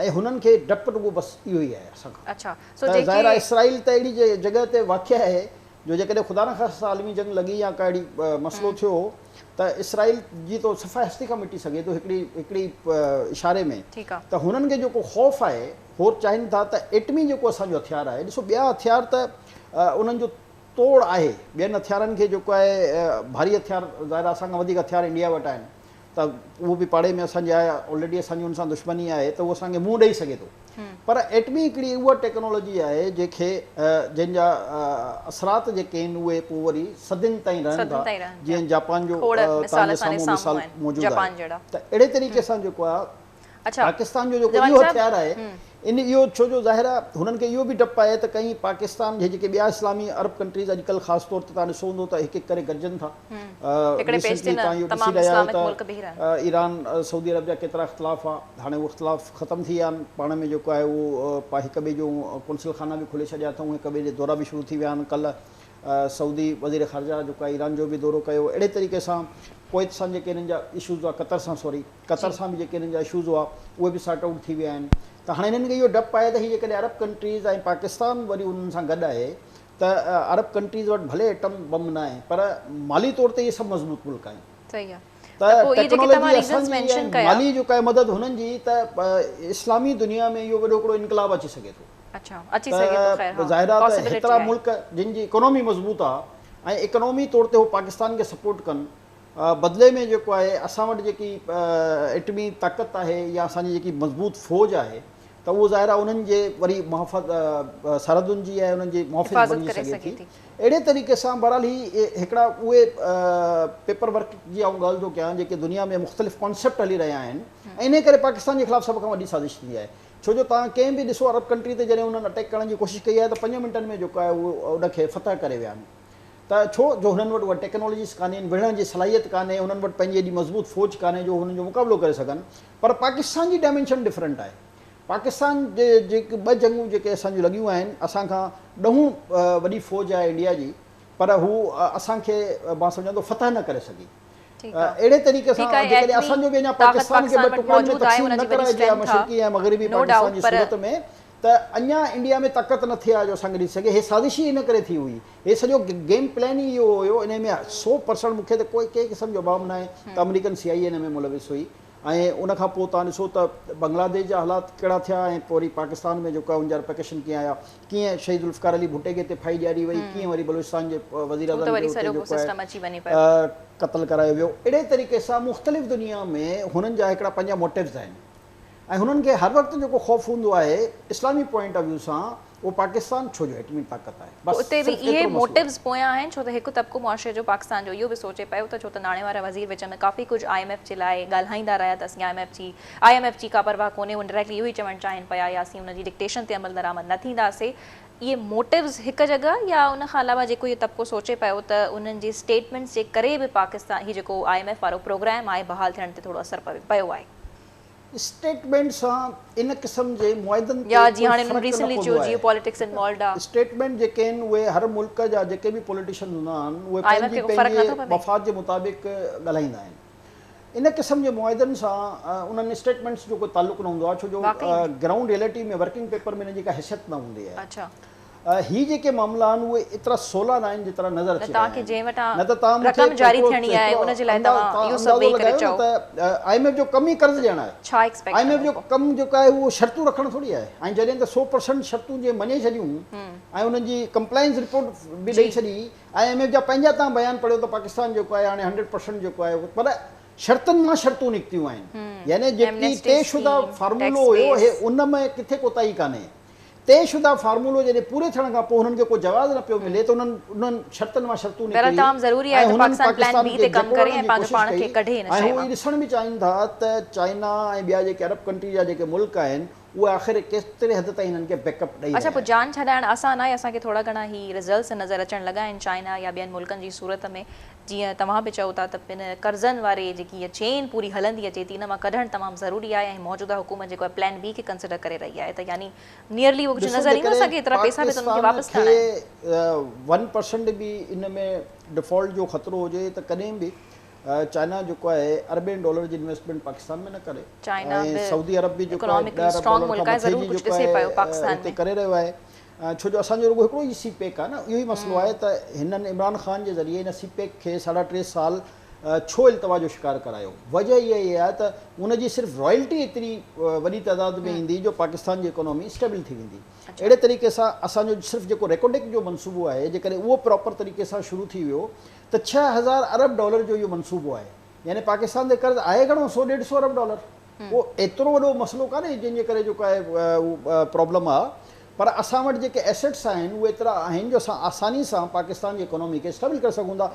۽ هنن کي ڊپ رڳو بس اهو ئي آهي اسان کان ته ظاهر آهي اسرائيل ته اهڙي جڳهه تي واقع آهي جو جيڪڏهن خدا نخواسته عالمي جنگ لڳي يا ڪا اهڙي مسئلو ٿيو ته اسرائيل جي تو صفحه هستي کان مٽي سگهي ٿو هڪڙي هڪڙي اشاري ۾ ته هنن کي جيڪو خوف آهي هو چاهين ٿا ته ايٽمي جيڪو اسان جو هٿيار آهي ڏسو ٻيا هٿيار ته انهن جو توڙ آهي ٻين هٿيارن کي جيڪو آهي ڀاري هٿيار ظاهر آهي اسان کان وڌيڪ هٿيار انڊيا وٽ آهن ته اهو به پاڙي ۾ اسان جي آهي آلريڊي اسان جي ان سان دشمني آهي ته اهو اسان کي منهن ڏئي سگهي ٿو پر ايٽمي هڪڙي اها ٽيڪنالاجي آهي جنهن کي جنهن جا اثرات جيڪي آهن اهي پوء وري صدين تائين رهن ٿا جيئن جاپان جو توهان جي سامهون مثال موجود آهي ته اهڙي طريقي سان جيڪو آهي پاڪستان جو جيڪو اهو هٿيار آهي ان اهو ڇو جو ظاهر آهي هنن کي اهو به ڊپ آهي ته ڪئين پاڪستان جي جيڪي ٻيا اسلامي عرب ڪنٽريز اڄڪلهه خاص طور تي توهان ڏسو هوندو ته هڪ هڪ ڪري گڏجن ٿا ريسنٽلي توهان اهو ڏسي رهيا آهيو ته ايران سعودي عرب جا ڪيترا اختلاف هئا هاڻي اهي اختلاف ختم ٿي ويا آهن پاڻ ۾ جيڪو آهي اهو هڪ ٻئي جو قونصل خانا به کولي ڇڏيا اٿئون هڪ ٻئي جي دورا به شروع ٿي ويا آهن ڪلهه سعودي وزير خارجه جيڪو آهي ايران جو به دورو ڪيو اهڙي طريقي سان ڪويت سان جيڪي هنن جا اشوز هئا قطر سان سوري قطر سان به جيڪي هنن جا اشوز هئا اهي به سارٽ آئوٽ ٿي ويا آهن ته هاڻي هنن کي اهو ڊپ آهي ته هي جيڪڏهن عرب ڪنٽريز ۽ پاڪستان وري انهن سان گڏ آهي ته عرب ڪنٽريز وٽ ڀلي ايٽم بم نه آهي پر مالي طور تي اهي سڀ مضبوط ملڪ آهن ته ٽيڪنالاجي اسان جي ۽ مالي جيڪا آهي مدد هنن جي ته اسلامي دنيا ۾ اهو وڏو هڪڙو انقلاب اچي سگهي ٿو ته ظاهر آهي ته هيترا ملڪ جن جي اڪانومي مضبوط آهي ۽ اڪانومي طور تي هو پاڪستان کي سپورٽ ڪن بدلي ۾ جيڪو آهي اسان وٽ جيڪي ايٽمي طاقت آهي يا اسان جي جيڪي مضبوط فوج آهي ته اهو ظاهر آهي انهن جي وري محافظ سرحدن جي ۽ انهن جي محافظ بڻجي سگهي ٿي. اهڙي طريقي سان بهرحال هي هڪڙا اهي پيپر ورڪ جي آئون ڳالهه ٿو ڪيان جيڪي دنيا ۾ مختلف ڪانسيپٽ هلي رهيا آهن ۽ انهي ڪري پاڪستان جي خلاف سڀ کان وڏي سازش ٿيندي آهي ڇو جو توهان ڪنهن به ڏسو عرب ڪنٽري تي جڏهن انهن اٽيڪ ڪرڻ جي ڪوشش ڪئي آهي ته پنج منٽن ۾ جيڪو آهي اهو ان کي فتح ڪري ويا آهن ته ڇو جو هنن وٽ اها ٽيڪنالاجيز ڪانهن وڙهڻ جي صلاحيت ڪانهي هنن وٽ پنهنجي ايڏي مضبوط فوج ڪانهي جو هنن جو مقابلو ڪري سگهن پر پاڪستان جي ڊائمينشن ڊفرنٽ آهي پاڪستان جي جيڪي ٻه جنگون جيڪي اسان جون لڳيون آهن اسان کان ڏهون وڏي فوج آهي انڊيا جي پر هو اسان کي مان سمجهان ٿو فتح نه ڪري سگهي اهڙي طريقي سان جيڪڏهن اسان جو به اڃا پاڪستان کي ٻه ٽڪڙن ۾ تقسيم نه ڪرائجي ها مشرقي ۽ مغربي پاڪستان جي صورت ۾ ته اڃا انڊيا ۾ طاقت نه ٿئي ها جو اسان کي ڏسي سگهي. هي سازش ئي ان ڪري ٿي هئي. هي سڄو گيم پلان ئي اهو هيو. انهي ۾ 100% مون کي ته ڪوئي ڪنهن قسم جو ابهام ناهي ته آمريڪن سي آء اي ان ۾ ملوث هئي ۽ ان کان پوء توهان ڏسو ته بنگلاديش جا حالات ڪهڙا ٿيا ۽ پوء وري پاڪستان ۾ جيڪو آهي ان جا رپرڪشن ڪيئن آيا، ڪيئن شهيد ذوالفقار علي ڀٽي کي هتي ڦاهي ڏياري وئي، ڪيئن وري بلوچستان جي وزيراعظم کي اتي جيڪو آهي قتل ڪرايو ويو. اهڙي طريقي سان مختلف دنيا ۾ هنن جا هڪڙا پنهنجا موٽوز آهن. ۽ هنن کي هر وقت جيڪو خوف هوندو آهي اسلامي پوائنٽ آف ويو سان اهو پاڪستان ڇو جو ايٽمي طاقت آهي بس اتي به صرف اهي ايترو مسئلو آهي. موٽوز پويان آهن ڇو ته هڪ طبقو معاشري جو پاڪستان جو اهو به سوچي پيو ته ڇو ته ناڻي وارا وزير وچ ۾ ڪافي ڪجهه I M F جي لاء ڳالهائيندا رهيا ته اسين I M F جي I M F جي ڪا پرواهه ڪونهي هو انڊريڪٽلي اهو ئي چوڻ چاهين پيا يا اسين ان جي ڊڪٽيشن تي عملدرآمد نه ٿينداسي اهي موٽوز هڪ جڳهه يا ان کان علاوه جيڪو اهو طبقو سوچي پيو ته انهن جي اسٽيٽمينٽس جي ڪري به پاڪستان هي جيڪو I M F وارو پروگرام آهي بحال ٿيڻ تي ٿورو اثر پيو آهي. اسٽيٽمينٽ سان ان قسم جي معاهدن تي ڪوئي فرق نه پوندو آهي. اسٽيٽمينٽ جيڪي آهن اهي هر ملڪ جا جيڪي به پوليٽيشنز هوندا آهن اهي پنهنجي پنهنجي مفاد جي مطابق ڳالهائيندا آهن. ان قسم جي معاهدن سان انهن اسٽيٽمينٽس جو ڪوئي تعلق نه هوندو آهي ڇو جو گرائونڊ ريئلٽي ۾ ورڪنگ پيپر ۾ انهن جي ڪا حيثيت نه هوندي آهي. هي جيڪي معاملا آهن اهي ايترا سولا ناهن جيترا نظر اچي رهيا آهن. نه ته توهان مون کي هڪڙو اندازو لڳايو نه ته I M F جو ڪم ئي قرض ڏيڻ آهي. I M F جو ڪم جيڪو آهي اهو شرطون رکڻ ٿوري آهي ۽ جڏهن ته 100% شرطون جي مڃي ڇڏيون ۽ انهن جي ڪمپلائنس رپورٽ به ڏئي ڇڏي I M F جا پنهنجا توهان بيان پڙهيو ته پاڪستان جيڪو آهي هاڻي 100% جيڪو آهي پر شرطن مان شرطون نڪتيون آهن يعني جيڪي طئي شده فارمولو هيو هي ان ۾ ڪٿي ڪوتاهي ڪانهي. طئي شده فارمولو جڏهن پوري ٿيڻ کان پوء هنن کي ڪو جواز نه پيو ملي ته انهن انهن شرطن مان شرطون بهرحال نڪري تمام ضروري ۽ آهي ته هنن پاڪستان پلان پاڪستان بي کي تي ڪم ڪري جڪوڙڻ ۽ جي پنهنجو ڪوشش پاڻ ڪئي کي ڪڍي ان ۽ شيء هو مان. اهو ڏسڻ به چاهين ٿا ته چائنا ۽ ٻيا جيڪي عرب ڪنٽري جا جيڪي ملڪ آهن اهي آخر ڪيتري حد تائين هنن کي بيڪ اپ ڏئي اڇا رهيا پوء آهن. جان ڇڏائڻ آسان آهي اسان کي ٿورا گهڻا هي رزلٽس نظر اچڻ لڳا آهن چائنا يا ٻين ملڪن جي صورت ۾ جيئن توهان به چئو ٿا ته ان قرضن واري جيڪي هيء چين پوري هلندي اچي ٿي ان مان ڪڍڻ تمام ضروري آهي ۽ موجوده حڪومت جيڪو آهي پلان بي کي ڪنسيڊر ڪري رهي آهي ته يعني نيئرلي اهو ڪجهه ڏسو نظر ايندو جيڪڏهن اسان کي ايترا پئسا به ته انهن کي پاڪستان واپس کي ڪرڻا آهن. 1% به ان ۾ ڊفالٽ جو خطرو هجي ته ڪڏهن به چائنا جيڪو آهي اربين ڊالر جي انويسٽمينٽ پاڪستان ۾ نه ڪري چائنا ۽ به سعودي عرب به جيڪو آهي اڪناميڪلي 10 ارب اسٽرانگ ڊالر ملڪ کان آهي مٿي ضرور جي ڪجهه جيڪو ڏسي آهي پيو پاڪستان اتي ۾. ڪري رهيو آهي ڇو جو اسان جو رڳو هڪڙو ئي سي پيڪ آهي نه اهو ئي مسئلو آهي ته هنن عمران خان جي ذريعي هن سي پيڪ کي ساڍا ٽي سال ڇو التوا جو شڪار ڪرايو وجه اها ئي آهي ته ان جي صرف رائلٽي ايتري وڏي تعداد ۾ ايندي جو پاڪستان جي اڪانومي اسٽيبل ٿي ويندي اهڙي طريقي سان اسان جو صرف جيڪو ريڪوڊڪ جو منصوبو آهي جيڪڏهن اهو پراپر طريقي سان شروع ٿي ويو ته 6000 ارب ڊالر جو اهو منصوبو آهي يعني پاڪستان تي قرض آهي گهڻو سو ڏيڍ سو ارب ڊالر اهو ايترو وڏو مسئلو ڪانهي جنهن جي ڪري جيڪو آهي اهو پرابلم آهي پر اسان وٽ جيڪي ايسيٽس آهن اهي ايترا آهن جو اسان آساني سان پاڪستان جي اڪانومي کي اسٽيبل ڪري سگهون ٿا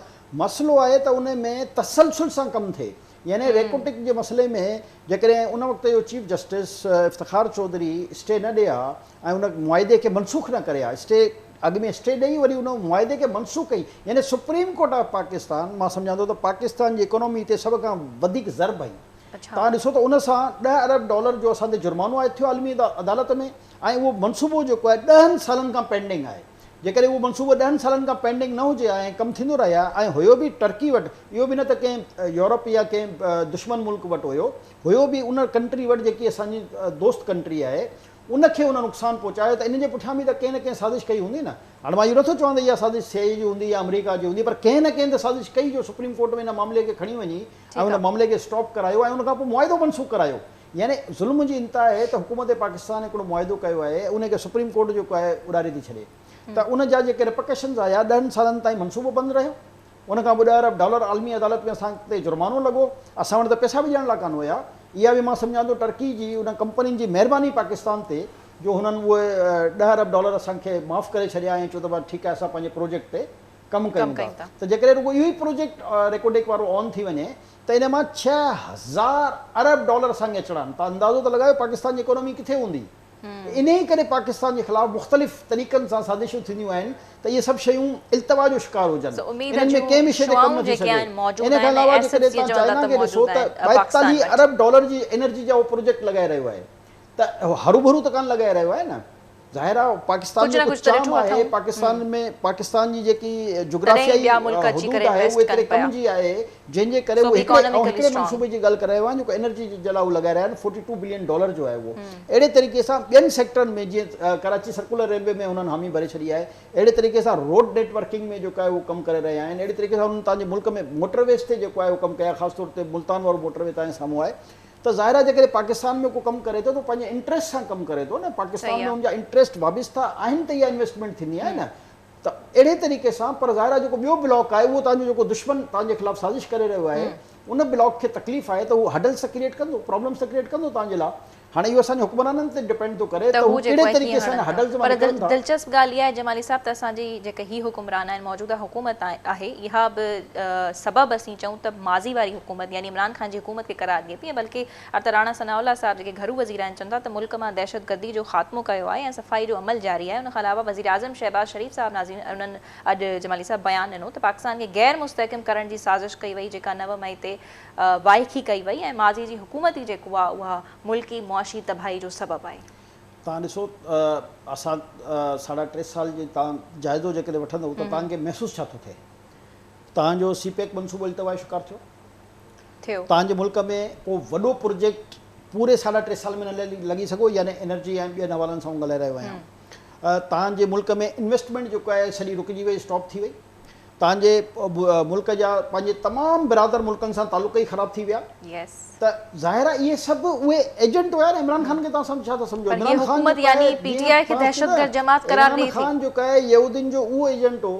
مسئلو آهي ته ان ۾ تسلسل سان ڪم ٿئي يعني ريڪوٽڪ جي مسئلي ۾ جيڪڏهن ان وقت جو chief justice Iftikhar Chaudhry stay نه ڏئي ها ۽ ان معاهدي کي منسوخ نه ڪري ها اسٽي اڳ ۾ اسٽي ڏئي وري ان معاهدي کي منسوخ ڪئي يعني سپريم ڪورٽ آف پاڪستان مان سمجهان ٿو ته پاڪستان جي اڪانومي تي سڀ کان وڌيڪ ضرب هنئي توهان ڏسو ته ان سان 10 ارب ڊالر جو اسان تي جرمانو عائد ٿيو عالمي عدالت ۾ ۽ اهو منصوبو جيڪو آهي 10 سالن کان پينڊنگ آهي جيڪڏهن اهو منصوبو 10 سالن کان پينڊنگ نه هجي ها ۽ ڪم ٿيندو رهي ها ۽ هيو به ٽرڪي وٽ اهو به نه ته ڪنهن يورپ يا ڪنهن دشمن ملڪ وٽ هيو هيو به ان ڪنٽري وٽ جيڪي اسان جي دوست ڪنٽري آهي ان کي ان نقصان پهچايو ته ان جي پٺيان به ته ڪنهن نه ڪنهن سازش ڪئي هوندي نه. هاڻ مان اهو نٿو چوان ته اها سازش سي آء اي جي هوندي يا آمريڪا جي هوندي پر ڪنهن نه ڪنهن ته سازش ڪئي جو سپريم ڪورٽ ۾ ان معاملي کي کڻي وڃي ۽ ان معاملي کي اسٽاپ ڪرايو ۽ ان کان پوء معاهدو منسوخ ڪرايو. يعني ظلم جي انتها آهي ته حڪومت پاڪستان هڪڙو معاهدو ڪيو آهي ان کي سپريم ڪورٽ جيڪو آهي اڏاري ٿي ڇڏي ته ان جا جيڪي ريپرڪشنز آيا 10 سالن تائين منصوبو بند رهيو. ان کان پوء 10 ارب ڊالر عالمي عدالت ۾ اسان تي جرمانو لڳو، اسان وٽ ته پئسا به ڏيڻ لاء ڪانه هيا، اها به مان سمجهان ٿو ٽرڪي جي انهن ڪمپنين جي مهرباني پاڪستان تي جو هنن اهي 10 ارب ڊالر اسان کي معاف ڪري ڇڏيا ۽ چيو ته ٺيڪ آهي اسان پنهنجي پروجيڪٽ تي ڪم ڪيون ٿا. ته جيڪڏهن رڳو اهو ئي پروجيڪٽ ريڪوڊيڪ وارو آن ٿي وڃي ته ان مان 6000 ارب ڊالر اسان کي اچڻا آهن. توهان اندازو ته لڳايو پاڪستان جي اڪانومي ڪٿي هوندي. انهيء ڪري پاڪستان جي خلاف مختلف طريقن سان سازشون ٿينديون آهن ته اهي سڀ شيون التوا جو شڪار هجن. انهن ۾ ڪنهن به شيء تي ڪم نه ٿي سگهي. ان کان علاوه جيڪڏهن توهان چائنا کي ڏسو ته 42 ارب ڊالر جي انرجي جا اهو پروجيڪٽ لڳائي رهيو آهي ته هروڀرو ته ڪانه لڳائي رهيو آهي نه. ظاهر آهي پاڪستان ۾ ڪجهه چام آهي، پاڪستان ۾ پاڪستان جي جيڪي جغرافيائي حدود آهي اهو ايتري ڪم جي آهي جنهن جي ڪري اهو هڪڙي آئون هڪڙي منصوبي جي ڳالهه ڪري رهيو آهيان جيڪو انرجي جي لاء هو لڳائي رهيا آهن 42 بلين ڊالر جو آهي اهو اهڙي طريقي سان ٻين سيڪٽرن ۾ جيئن ڪراچي سرڪولر ريلوي ۾ هنن حامي ڀري ڇڏي آهي اهڙي طريقي سان روڊ نيٽ ورڪنگ ۾ جيڪو آهي اهو ڪم ڪري رهيا آهن اهڙي طريقي سان هنن توهان جي ملڪ ۾ موٽر ويز تي جيڪو آهي اهو ڪم ڪيا خاص طور تي ملتان وارو موٽر وي توهان جي سامهون آهي ته ظاهر آهي جيڪڏهن پاڪستان ۾ ڪو ڪم ڪري ٿو ته پنهنجي انٽريسٽ سان ڪم ڪري ٿو نه پاڪستان ۾ ان جا انٽريسٽ وابسته آهن ته اها انويسٽمينٽ ٿيندي آهي نه ته اهڙي طريقي سان پر ظاهر آهي جيڪو ٻيو بلاڪ آهي اهو توهان جو جيڪو دشمن توهان جي خلاف سازش ڪري رهيو آهي ان بلاڪ کي تڪليف آهي ته هو هڊلس ته ڪريئيٽ ڪندو پرابلمس ته ڪريئيٽ ڪندو توهان جي لاء هاڻي اهو اسان جي حڪمرانن تي ڊپينڊ ٿو ڪري ته هو ڪهڙي طريقي سان ان هڊلز مان نڪرن ٿا. پر دلچسپ ڳالهه اها آهي جمالي صاحب ته اسان جي جيڪي هي حڪمران آهن موجوده حڪومت آهي اها به سبب اسين چئون ته ماضي واري حڪومت يعني عمران خان جي حڪومت کي قرار ڏئي پئي ۽ بلڪه ارته راڻا ثناء الله صاحب جيڪي گهرو وزير آهن چون ٿا ته ملڪ مان دهشتگردي جو خاتمو ڪيو آهي ۽ صفائي جو عمل جاري آهي ان کان علاوه وزيراعظم شهباز شريف صاحب ناظرين انهن اڄ جمالي صاحب بيان ڏنو ته پاڪستان کي غير مستحڪم ڪرڻ جي سازش ڪئي وئي جيڪا 9 مئي تي وائکي ڪئي وئي ۽ ماضي جي حڪومت ئي جيڪو آهي اها ملڪي معاشي تباهي جو سبب آهي. توهان ڏسو اسان ساڍا ٽي سال جي توهان جائزو جيڪڏهن وٺندو ته توهان کي محسوس ڇا ٿو ٿئي؟ توهان جو سي پيڪ منصوبو التوا جو شڪار ٿيو. توهان جي ملڪ ۾ ڪو وڏو پروجيڪٽ پوري ساڍا ٽي سال ۾ نه لڳي سگهيو يعني انرجي ۽ ٻين حوالن سان آئون ڳالهائي رهيو آهيان. توهان جي ملڪ ۾ انويسٽمينٽ جيڪو آهي سڄي رڪجي وئي اسٽاپ ٿي وئي. توهان جي ملڪ جا پنهنجي تمام برادر ملڪن سان تعلق ئي خراب ٿي ويا ته ظاهر آهي اهي سڀ اهي ايجنٽ هيا نه عمران خان کي توهان ڇا ٿا سمجهو عمران خان عمران خان جيڪو آهي يهودين جو اهو ايجنٽ هو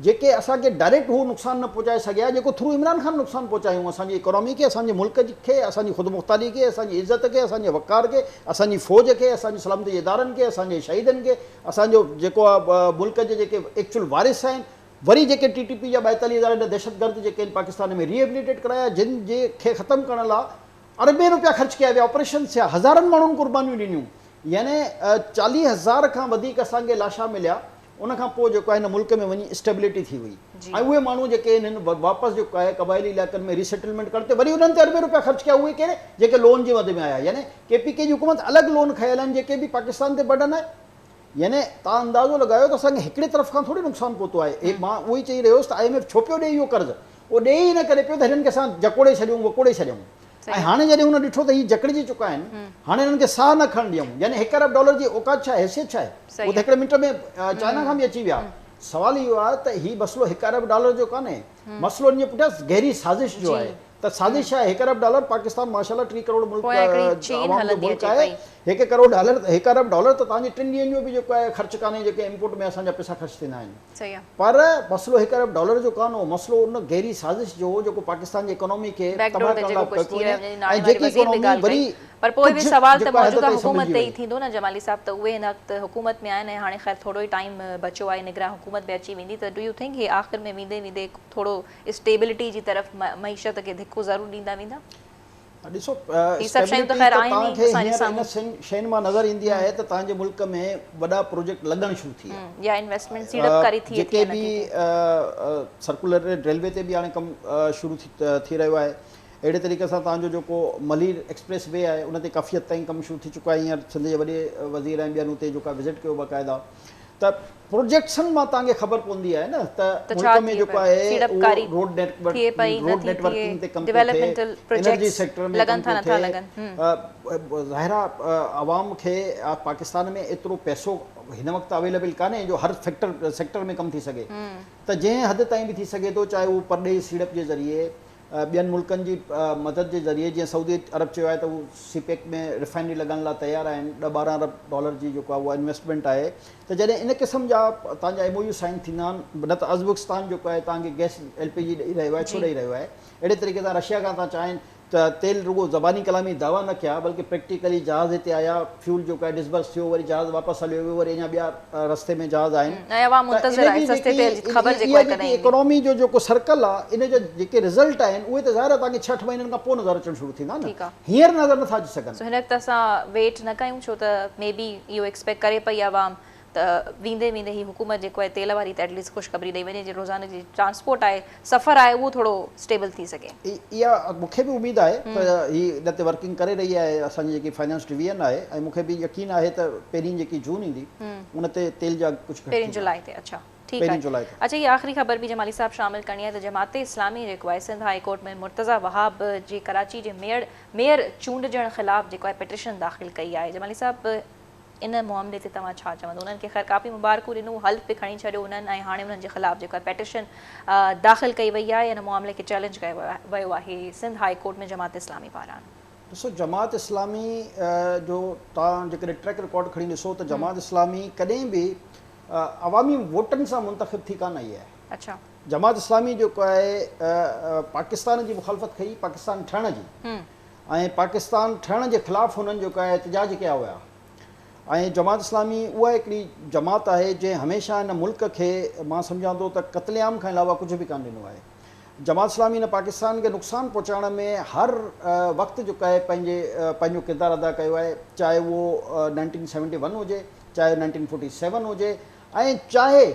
جيڪي اسان کي ڊائريڪٽ هو نقصان نه پهچائي سگهيا جيڪو ٿرو عمران خان نقصان پهچايون اسان جي اڪانومي کي اسان جي ملڪ کي اسان جي خودمختاري کي اسان جي عزت کي اسان جي وقار کي اسان جي فوج کي اسان جي سلامتي جي ادارن کي اسان جي شهيدن کي اسان جو جيڪو آ ملڪ جي جيڪي ايڪچوئل وارث آهن وري جيڪي ٽي ٽي پي جا 42 هزار ايڏا دهشتگرد جيڪي آهن پاڪستان ۾ ريهيبليٽيٽ ڪرايا جن جي کي ختم ڪرڻ لا اربين روپيا خرچ ڪيا ويا آپريشن ٿيا هزارن ماڻهن قربانيون ڏنيون يعني 40 هزار کان وڌيڪ اسان کي لاشا مليا ان کان پوء جيڪو آهي هن ملڪ ۾ وڃي اسٽيبلٽي ٿي وئي ۽ اهي ماڻهو جيڪي هن واپس جيڪو آهي قبائلي علائقن ۾ ريسيٽلمينٽ ڪرڻ تي وري انهن تي اربين روپيا خرچ ڪيا اهي ڪهڙي جيڪي لون جي مد ۾ آيا يعني ڪي پي ڪي جي حڪومت الڳ لون کنيل آهن جيڪي به پاڪستان تي برڊن آهي يعني توهان اندازو لڳايو ته اسان کي هڪڙي طرف کان ٿوري نقصان پهتو آهي مان اهو ئي چئي رهيو هوس ته I M F ڇو پيو ڏئي اهو قرض اهو ڏئي ئي ان ڪري پيو ته هنن کي اسان جڪوڙي ڇڏيون وڪوڙي ڇڏيون ۽ هاڻي جڏهن هن ڏٺو ته هي جڪڙجي چڪا آهن هاڻي هنن کي ساهه نه کڻڻ ڏيون يعني هڪ ارب ڊالر جي اوقات ڇا آهي حيثيت ڇا آهي اهو ته هڪڙي منٽ ۾ چائنا کان به اچي ويا سوال اهو آهي ته هي مسئلو هڪ ارب ڊالر جو ڪانهي مسئلو ان جي پٺيان گهري سازش جو آهي ته سازش آهي هڪ ارب ڊالر پاڪستان ماشاء الله 3 ڪروڙ ملڪ عوام جو ملڪ آهي هڪ ڪروڙ ڊالر هڪ ارب ڊالر ته توهان جي ٽن ڏينهن جو به جيڪو آهي خرچ ڪانهي جيڪي امپورٽ ۾ اسان جا پئسا خرچ ٿيندا آهن پر مسئلو هڪ ارب ڊالر جو ڪانه هو مسئلو ان گهري سازش جو هو جيڪو پاڪستان جي اڪانومي کي تباهه ڪرڻ لاء ڪيو پيو وڃي ۽ جيڪي اڪانومي وري پر پوء به سوال ته موجوده حڪومت تي ئي ٿيندو نه جمالي صاحب ته اهي هن وقت حڪومت ۾ آهن ۽ هاڻي خير ٿورو ئي ٽائيم بچيو آهي نگران حڪومت به اچي ويندي ته do you think هي آخر ۾ ويندي ويندي ٿورو اسٽيبلٽي جي طرف معيشت کي ڌڪو ضرور ڏيندا ويندا. ڏسو اسٽيبلٽي ته توهان کي هينئر ان شين مان نظر ايندي آهي ته توهان جي ملڪ ۾ وڏا پروجيڪٽ لڳڻ شروع ٿي ويا. يا انويسٽمينٽ سيڙپڪاري ٿئي ٿي جيڪي به سرڪولر ريلوي تي به هاڻي ڪم شروع ٿي رهيو آهي اهڙي طريقي سان توهان جو جيڪو ملير ايڪسپريس وي آهي ان تي ڪافي حد تائين ڪم شروع ٿي چڪو آهي هينئر سنڌ جي وڏي وزير ۽ ٻين اتي جيڪو آهي وزٽ ڪيو باقاعده ته پروجيڪٽسن مان توهان کي خبر پوندي آهي نه ته ملڪ ۾ جيڪو آهي اهو روڊ روڊ نيٽ ورڪنگ تي ڪم پيو ٿئي، انرجي سيڪٽر ۾ ڪم پيو ٿئي، ظاهر آهي عوام کي پاڪستان ۾ ايترو پئسو هن وقت اويليبل ڪانهي جو هر فيڪٽر سيڪٽر ۾ ڪم ٿي سگهي ته جنهن حد تائين به ٿي سگهي ٿو چاهي اهو پرڏيهي سيڙپ جي ذريعي ٻين ملڪن جي مدد جي ذريعي جيئن سعودي عرب چيو آهي ته هو سي پيڪ ۾ ريفائنري لڳائڻ لاء تيار آهن 10 12 ارب ڊالر جي جيڪو آهي اها انويسٽمينٽ آهي ته جڏهن ان قسم جا توهان جا ايم او يو سائن ٿيندا آهن نه ته ازبڪستان جيڪو آهي توهان کي گئس ايل پي جي ڏئي رهيو آهي ڇو ڏئي رهيو آهي اهڙي طريقي سان رشيا کان توهان چاهين ته تيل رڳو زباني ڪلامي دعويٰ نه ڪيا بلڪه پريڪٽيڪلي جهاز هتي آيا، فيول جيڪو آهي ڊسبرس ٿيو، وري جهاز واپس هليو ويو، وري اڃا ٻيا رستي ۾ جهاز آهن ۽ عوام ته منتظر ان آهي جي سستي جيڪي تيل جي خبر جيڪو اها آهي ڪڏهن جيڪي ايندي. اڪانومي جو جيڪو سرڪل آهي ان جا جيڪي رزلٽ آهن اهي ته ظاهر آهي توهان کي 6 8 مهينن کان پوء نظر اچڻ شروع ٿيندا نه ٺيڪ آهي. هينئر نظر نٿا اچي سگهن. سو هن وقت اسان ويٽ نه ڪيون ڇو ته مي بي اهو ايڪسپيڪٽ ڪري پئي عوام ته ويندي ويندي هي حڪومت جيڪو آهي تيل واري ته ايٽليسٽ خوشخبري ڏئي وڃي جي روزاني جي ٽرانسپورٽ آهي سفر آهي اهو ٿورو اسٽيبل ٿي سگهي. اها مون کي به اميد آهي ته هي ان تي ورڪنگ ڪري رهي آهي اسان جي جيڪي فائنانس ڊويزن آهي ۽ مون کي به يقين آهي ته پهرين جيڪي جون ايندي ان تي تيل جا ڪجهه گهٽ پهرين ٿيندا. جولاء تي اڇا ٺيڪ پهرين آهي. جولاء تي. اڇا هي آخري خبر به جمالي صاحب شامل ڪرڻي آهي ته جماعت اسلامي جيڪو آهي سنڌ هاء ڪورٽ ۾ مرتضيٰ وهاب جي ڪراچي جي ميئر ميئر چونڊجڻ خلاف جيڪو آهي پٽيشن داخل ڪئي آهي. جمالي صاحب ان معاملي تي توهان ڇا چوندو؟ انهن کي خير ڪافي مبارڪون ڏنو، حلف به کڻي ڇڏيو انهن ۽ هاڻي انهن جي خلاف جيڪو آهي پيٽيشن داخل ڪئي وئي آهي، ان معاملي کي چئلينج ڪيو ويو آهي سنڌ هاء ڪورٽ ۾ جماعت اسلامي پاران. ڏسو جماعت اسلامي جو توهان جيڪڏهن ٽريڪ رڪارڊ کڻي ڏسو ته جماعت اسلامي ڪڏهن به عوامي ووٽن سان منتخب ٿي ڪانه آئي آهي. اڇا. جماعت اسلامي جيڪو آهي پاڪستان جي مخالفت ڪئي، پاڪستان ٺهڻ جي ۽ پاڪستان ٺهڻ جي خلاف هنن جيڪو آهي احتجاج ڪيا هيا ۽ جماعت اسلامي اها هڪڙي جماعت آهي جنهن هميشه هن ملڪ کي مان سمجهان ٿو ته قتل عام کان علاوه ڪجهه به ڪانه ڏنو آهي. جماعت اسلامي هن پاڪستان کي نقصان پهچائڻ ۾ هر وقت جيڪو آهي پنهنجي پنهنجو ڪردار ادا ڪيو آهي چاهي اهو 1971 هجي چاهي 1947 هجي ۽ چاهي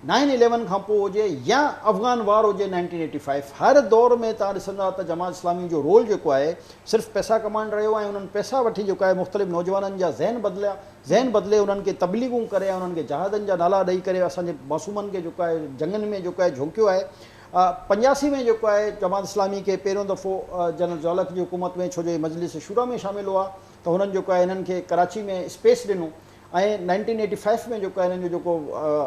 نائن اليون کان پوء هجي يا افغان وار هجي 1985 هر دور ۾ توهان ڏسندا ته جماعت اسلامي جو رول جيڪو آهي صرف پئسا ڪمائڻ رهيو ۽ انهن پئسا وٺي جيڪو آهي مختلف نوجوانن جا ذهن بدليا ذهن بدلي انهن کي تبليغون ڪري ۽ انهن کي جهادن جا نالا ڏئي ڪري اسان جي معصومن کي جيڪو آهي جنگن ۾ جيڪو آهي جهونڪيو آهي 85 ۾ جيڪو آهي جماعت اسلامي کي پهريون دفعو جنرل ضياء الحق جي حڪومت ۾ ڇو جو هي مجلس شوريٰ ۾ شامل هئا ته هنن جيڪو آهي هنن کي ڪراچي ۾ اسپيس ڏنو ۽ 1985 ۾ جيڪو آهي هنن جو جيڪو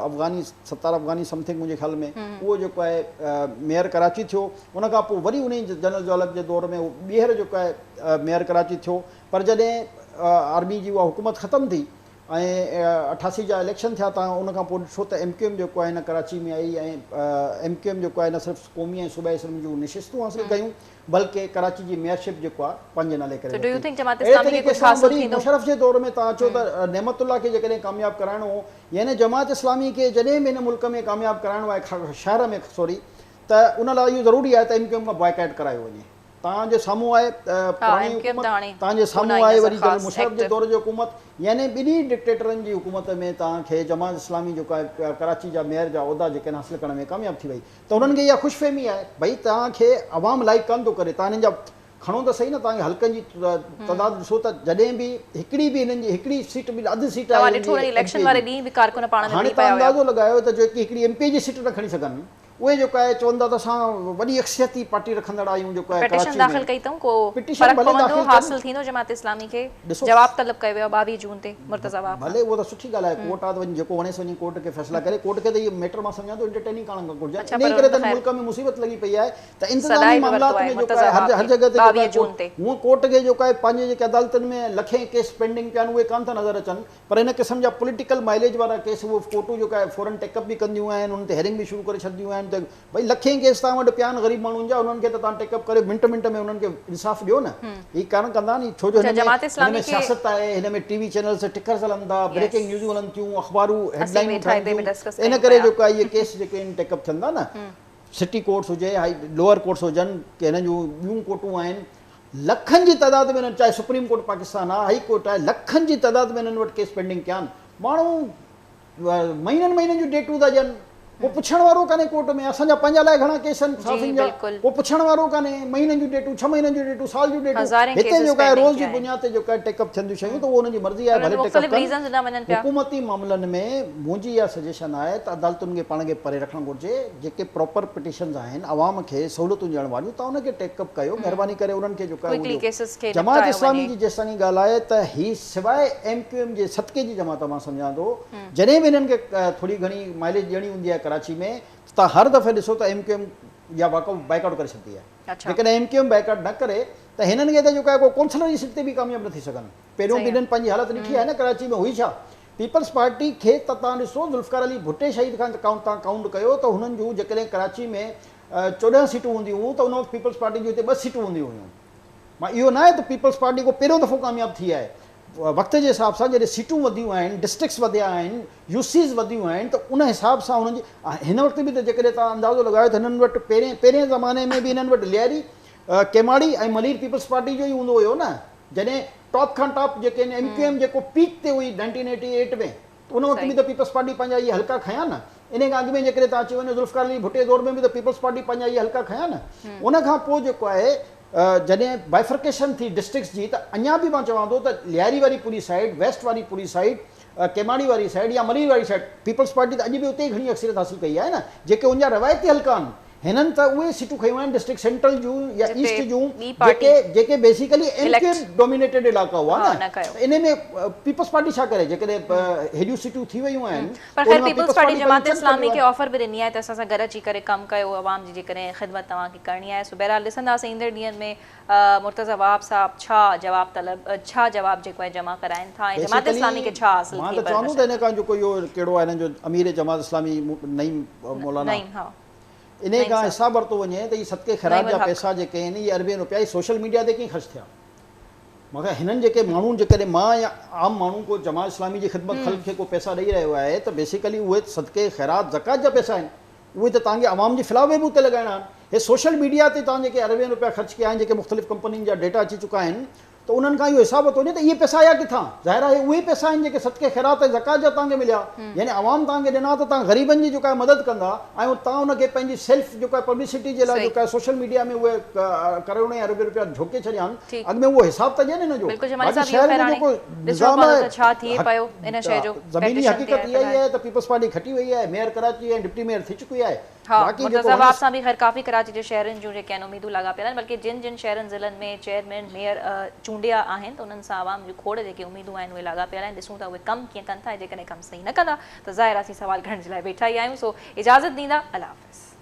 افغاني ستار افغاني سمٿنگ منهنجي خيال ۾ اهو جيڪو آهي ميئر ڪراچي ٿيو ان کان پوء وري انهي جنرل ضياء الحق جي دور ۾ ٻيهر جيڪو آهي ميئر ڪراچي ٿيو پر جڏهن آرمي جي اها حڪومت ختم ٿي ۽ 88 جا اليڪشن ٿيا تان ان کان پوء ڏٺو ته ايم ڪيو ايم جيڪو آهي نه ڪراچي ۾ آئي ۽ ايم ڪيو ايم جيڪو آهي نه صرف قومي ۽ صوبائي اسيمبلي جون نشستون حاصل ڪيون بلڪه ڪراچي جي ميئرشپ جيڪو آهي پنهنجي نالي ڪري ورتي. اهڙي طريقي سان وري مشرف جي دور ۾ توهان اچو ته نعمت الله کي جيڪڏهن ڪامياب ڪرائڻو هو يعني جماعت اسلامي کي جڏهن به هن ملڪ ۾ ڪامياب ڪرائڻو آهي شهر ۾ سوري ته ان لاء اهو ضروري آهي ته ايم ڪيو ايم کان بائيڪاٽ ڪرايو وڃي. توهان جي سامهون آهي پراڻي حڪومت توهان جي سامهون آهي وري جنرل مشرف جي دور جي حڪومت يعني ٻنهي ڊڪٽيٽرن جي حڪومت ۾ توهان کي جماعت اسلامي جيڪو آهي ڪراچي جا ميئر جا عهدا جيڪي آهن حاصل ڪرڻ ۾ ڪامياب ٿي وئي. ته انهن کي اها خوش فهمي آهي ڀئي توهان کي عوام لائيڪ ڪانه ٿو ڪري توهان هنن جا کڻو ته سهي نه توهان کي حلقن جي تعداد ڏسو ته جڏهن به هڪڙي به هنن جي هڪڙي سيٽ به اڌ سيٽ آهي توهان ڏٺو ان اليڪشن واري ڏينهن به ڪارڪن پاڻ ۾ هاڻي وڙهي پيا توهان هيا. اندازو لڳايو ته جيڪي هڪڙي ايم پي اي جي سيٽ نه کڻي سگهن اهي جيڪو آهي چون ٿا ته اسان وڏي اڪثريتي پارٽي رکندڙ آهيون جيڪو آهي پٽيشن ڪراچي داخل ۾ ڪئي اٿئون ڪو پٽيشن فرق ڀلي پوندو داخل ڪن حاصل ٿيندو جماعت اسلامي کي ڏسو جواب طلب ڪيو ويو 22 جون تي مرتضيٰ وهاب کان. ڀلي اهو ته سٺي ڳالهه آهي ڪورٽ آهي ته وڃي جيڪو وڻيس وڃي ڪورٽ کي فيصلا ڪري ڪورٽ کي ته اهي ميٽر مان سمجهان ٿو انٽرٽيننگ ڪرڻ گهرجن اڇا انهي پر ڪري ان ته ته هن خير ملڪ ۾ مصيبت لڳي پئي آهي ته انتظامي سڏائي به معاملات ورتو آهي ۾ جيڪو مرتضيٰ آهي هر وهاب هر کي جڳهه تي جيڪو 22 آهي جون ڪورٽ تي. هونء ڪورٽ کي جيڪو آهي پنهنجي جيڪي عدالتن ۾ لکين ڪيس پينڊنگ پيا آهن اهي ڪانه ٿا نظر اچن پر ان قسم جا پوليٽيڪل مائليج وارا ڪيس اهي ڪورٽون جيڪو آهي فورن ٽيڪ اپ به ڪنديون آهن انهن تي هيئرنگ به شروع ڪري ڇڏنديون آهن ته ڀئي لکين ڪيس توهان وٽ پيا آهن غريب ماڻهن جا انهن کي ته توهان ٽيڪ اپ ڪري منٽ منٽ ۾ انهن کي انصاف ڏيو نه هي ڪارڻ ڪندا آهن ڇو جو اڇا هن ۾ جماعت هن اسلامي ۾ کي سياست آهي هن ۾ ٽي وي چينلز تي ٽڪرز هلن ٿا بريڪنگ يس نيوزون هلن ٿيون اخبارون اسين هيڊلائنون ويٺا ٺهن هتي به ٿيون ڊسڪس ان ڪيون ڪري پيا. جيڪو آهي اهي ڪيس جيڪي آهن ٽيڪ اپ ٿين ٿا نه سٽي ڪورٽس هجي هائي لوئر ڪورٽس هجن ڪي هنن جون ٻيون ڪورٽون آهن لکن جي تعداد ۾ هنن چاهي سپريم ڪورٽ پاڪستان آهي هائي ڪورٽ آهي لکن جي تعداد ۾ هنن وٽ ڪيس پينڊنگ ڪيا آهن ماڻهو مهينن مهينن جون ڊيٽون ٿا ڏين ڪو پڇڻ وارو ڪانهي ڪورٽ ۾ اسان جا پنهنجا الائي گهڻا ڪيس آهن جي صحافين جا بلڪل ڪو پڇڻ وارو ڪانهي مهينن جون ڊيٽون 6 مهينن جون ڊيٽون سال جون ڊيٽون هزارين هتي ڪيسز جيڪو آهي پينڊنگ روز پيا جي آهن. بنياد تي جيڪو آهي ٽيڪ اپ ٿين ٿيون شيون ته اهو انهن جي مرضي آهي انهن ڀلي ٽيڪ اپ مختلف ڪن ريزنز ڏنا وڃن پيا. حڪومتي معاملن ۾ منهنجي اها سجيشن آهي ته عدالتن کي پاڻ کي پري رکڻ گهرجي جيڪي پراپر پٽيشنز آهن عوام کي سهولتون ڏيڻ واريون ته ان کي ٽيڪ اپ ڪيو مهرباني ڪري انهن کي جيڪو آهي اهو ڪوئڪلي ڏيو ڪيسز کي جماعت نپٽايو اسلامي وڃي. جي جيستائين ڳالهه آهي ته هي سواء ايم ڪيو ايم جي صدقي جي جماعت مان سمجهان ٿو جڏهن به هنن کي ٿوري گهڻي مائليج ڏيڻي هوندي آهي ڪراچي ۾ ته توهان هر دفعي ڏسو ته ايم ڪيو ايم يا واڪ آئوٽ بائيڪاٽ ڪري ڇڏندي آهي اڇا جيڪڏهن ايم ڪيو ايم بائيڪاٽ نه ڪري ته هنن کي ته جيڪو آهي ڪو ڪونسلر جي سيٽ تي به ڪامياب نه ٿي سگهن پهريون به صحيح هنن پنهنجي حالت ڏٺي آهي نه ڪراچي ۾ هئي ڇا پيپلز پارٽي کي ته توهان ڏسو ذوالفقار علي ڀٽي شهيد کان توهان ڪائونٽ ڪيو ته هنن جون جيڪڏهن ڪراچي ۾ 14 سيٽون هونديون هيون ته ان وقت پيپلز پارٽي جون هتي 2 سيٽون هونديون هيون. مان اهو ناهي ته پيپلز پارٽي ڪو پهريون دفعو ڪامياب ٿي آهي. وقت جي حساب سان جڏهن سيٽون وڌيون آهن، ڊسٽرڪٽس وڌيا آهن، يو سيز وڌيون آهن ته ان حساب سان انهن جي هن وقت به ته جيڪڏهن توهان اندازو لڳايو ته هنن وٽ پهرين پهرين زماني ۾ به هنن وٽ لياري، ڪيماڙي ۽ ملير پيپلز پارٽي جو ئي هوندو هيو نه جڏهن ٽاپ کان ٽاپ جيڪي آهن ايم ڪيو ايم جيڪو پيڪ تي هئي 1988 ۾ ته ان وقت به ته پيپلز پارٽي پنهنجا اهي حلقا کنيا نه انهي کان اڳ ۾ جيڪڏهن توهان اچي وڃو ذوالفقار علي ڀٽي دور ۾ به ته پيپلز پارٽي پنهنجا اهي حلقا کنيا نه ان کان پوء جيڪو آهي جڏهن بائفرڪيشن ٿي ڊسٽرڪٽس جي ته اڃا به مان چوان ٿو ته لياري واري پوري سائيڊ، ويسٽ واري پوري سائيڊ، ڪيماڙي واري سائيڊ يا ملير واري سائيڊ پيپلز پارٽي ته اڄ به اتي ئي گهڻي اڪثريت حاصل ڪئي آهي نه جيڪي ان جا روايتي حلقا آهن هنن ته اهي سيٽون کنيون آهن ڊسٽرڪٽ سينٽرل جون يا ايسٽ جون جيڪي جيڪي basically M Q M dominated علائقا هئا نه ته انهي ۾ پيپلز پارٽي ڇا ڪري جيڪڏهن هيڏيون سيٽون ٿي ويون آهن پر خير پيپلز پارٽي جماعت اسلامي کي آفر به ڏني آهي ته اسان سان گڏ اچي ڪري ڪم ڪيو عوام جي جيڪڏهن خدمت توهان کي ڪرڻي آهي سو بهرحال ڏسنداسين ايندڙ ڏينهن ۾ مرتضيٰ وهاب صاحب ڇا جواب طلب ڇا جواب جيڪو آهي جمع ڪرائين ٿا ۽ جماعت اسلامي کي ڇا حاصل مان ته چوان ٿو ته ان کان جيڪو اهو ڪهڙو آهي هنن جو امير جماعت اسلامي نعيم مولانا انهي کان حساب ورتو وڃي ته هي صدقي خيرات جا پئسا جيڪي آهن اهي اربين روپيا هي سوشل ميڊيا تي ڪيئن خرچ ٿيا مگر هنن جيڪي ماڻهو جيڪڏهن مان يا عام ماڻهو ڪو جماعت اسلامي جي خدمت خلق کي ڪو پئسا ڏئي رهيو آهي ته بيسيڪلي اهي صدقي خيرات زڪوات جا پئسا آهن اهي ته توهان کي عوام جي فلاح بهبود تي لڳائڻا آهن هي سوشل ميڊيا تي توهان جيڪي اربين روپيا خرچ ڪيا آهن جيڪي مختلف ڪمپنين جا ڊيٽا اچي چڪا آهن ته انهن کان اهو حساب ورتو وڃي ته اهي پئسا آيا ڪٿان ظاهر آهي اهي پئسا آهن جيڪي صدقي خيرات ۽ زڪوات جا توهان کي مليا يعني عوام توهان کي ڏنا ته توهان غريبن جي جيڪا آهي مدد ڪندا ۽ توهان ان کي پنهنجي سيلف جيڪو آهي پبلسٽي جي لاء جيڪو آهي سوشل ميڊيا ۾ اهي ڪروڙين ۽ اربين روپيا جهوڪي ڇڏيا آهن اڳ ۾ اهو حساب ته ڏين ان جو باقي شهر ۾ جيڪو نظام آهي زميني حقيقت اها ئي آهي ته پيپلز پارٽي کٽي وئي آهي ميئر ڪراچي ۽ ڊپٽي ميئر ٿي چڪي آهي ها مرتضيٰ وهاب سان به خير ڪافي ڪراچي جي شهرين جون جيڪي آهن اميدون لاڳاپيل آهن بلڪه جن جن شهرن ضلعن ۾ چيئرمين ميئر چونڊيا آهن ته انهن سان عوام جون کوڙ جيڪي اميدون آهن اهي لاڳاپيل آهن ڏسون ٿا اهي ڪم ڪيئن ڪن ٿا ۽ جيڪڏهن ڪم صحيح نه ڪندا ته ظاهر آهي اسين سوال ڪرڻ جي لاء ويٺا ئي آهيون سو اجازت ڏيندا الله حافظ.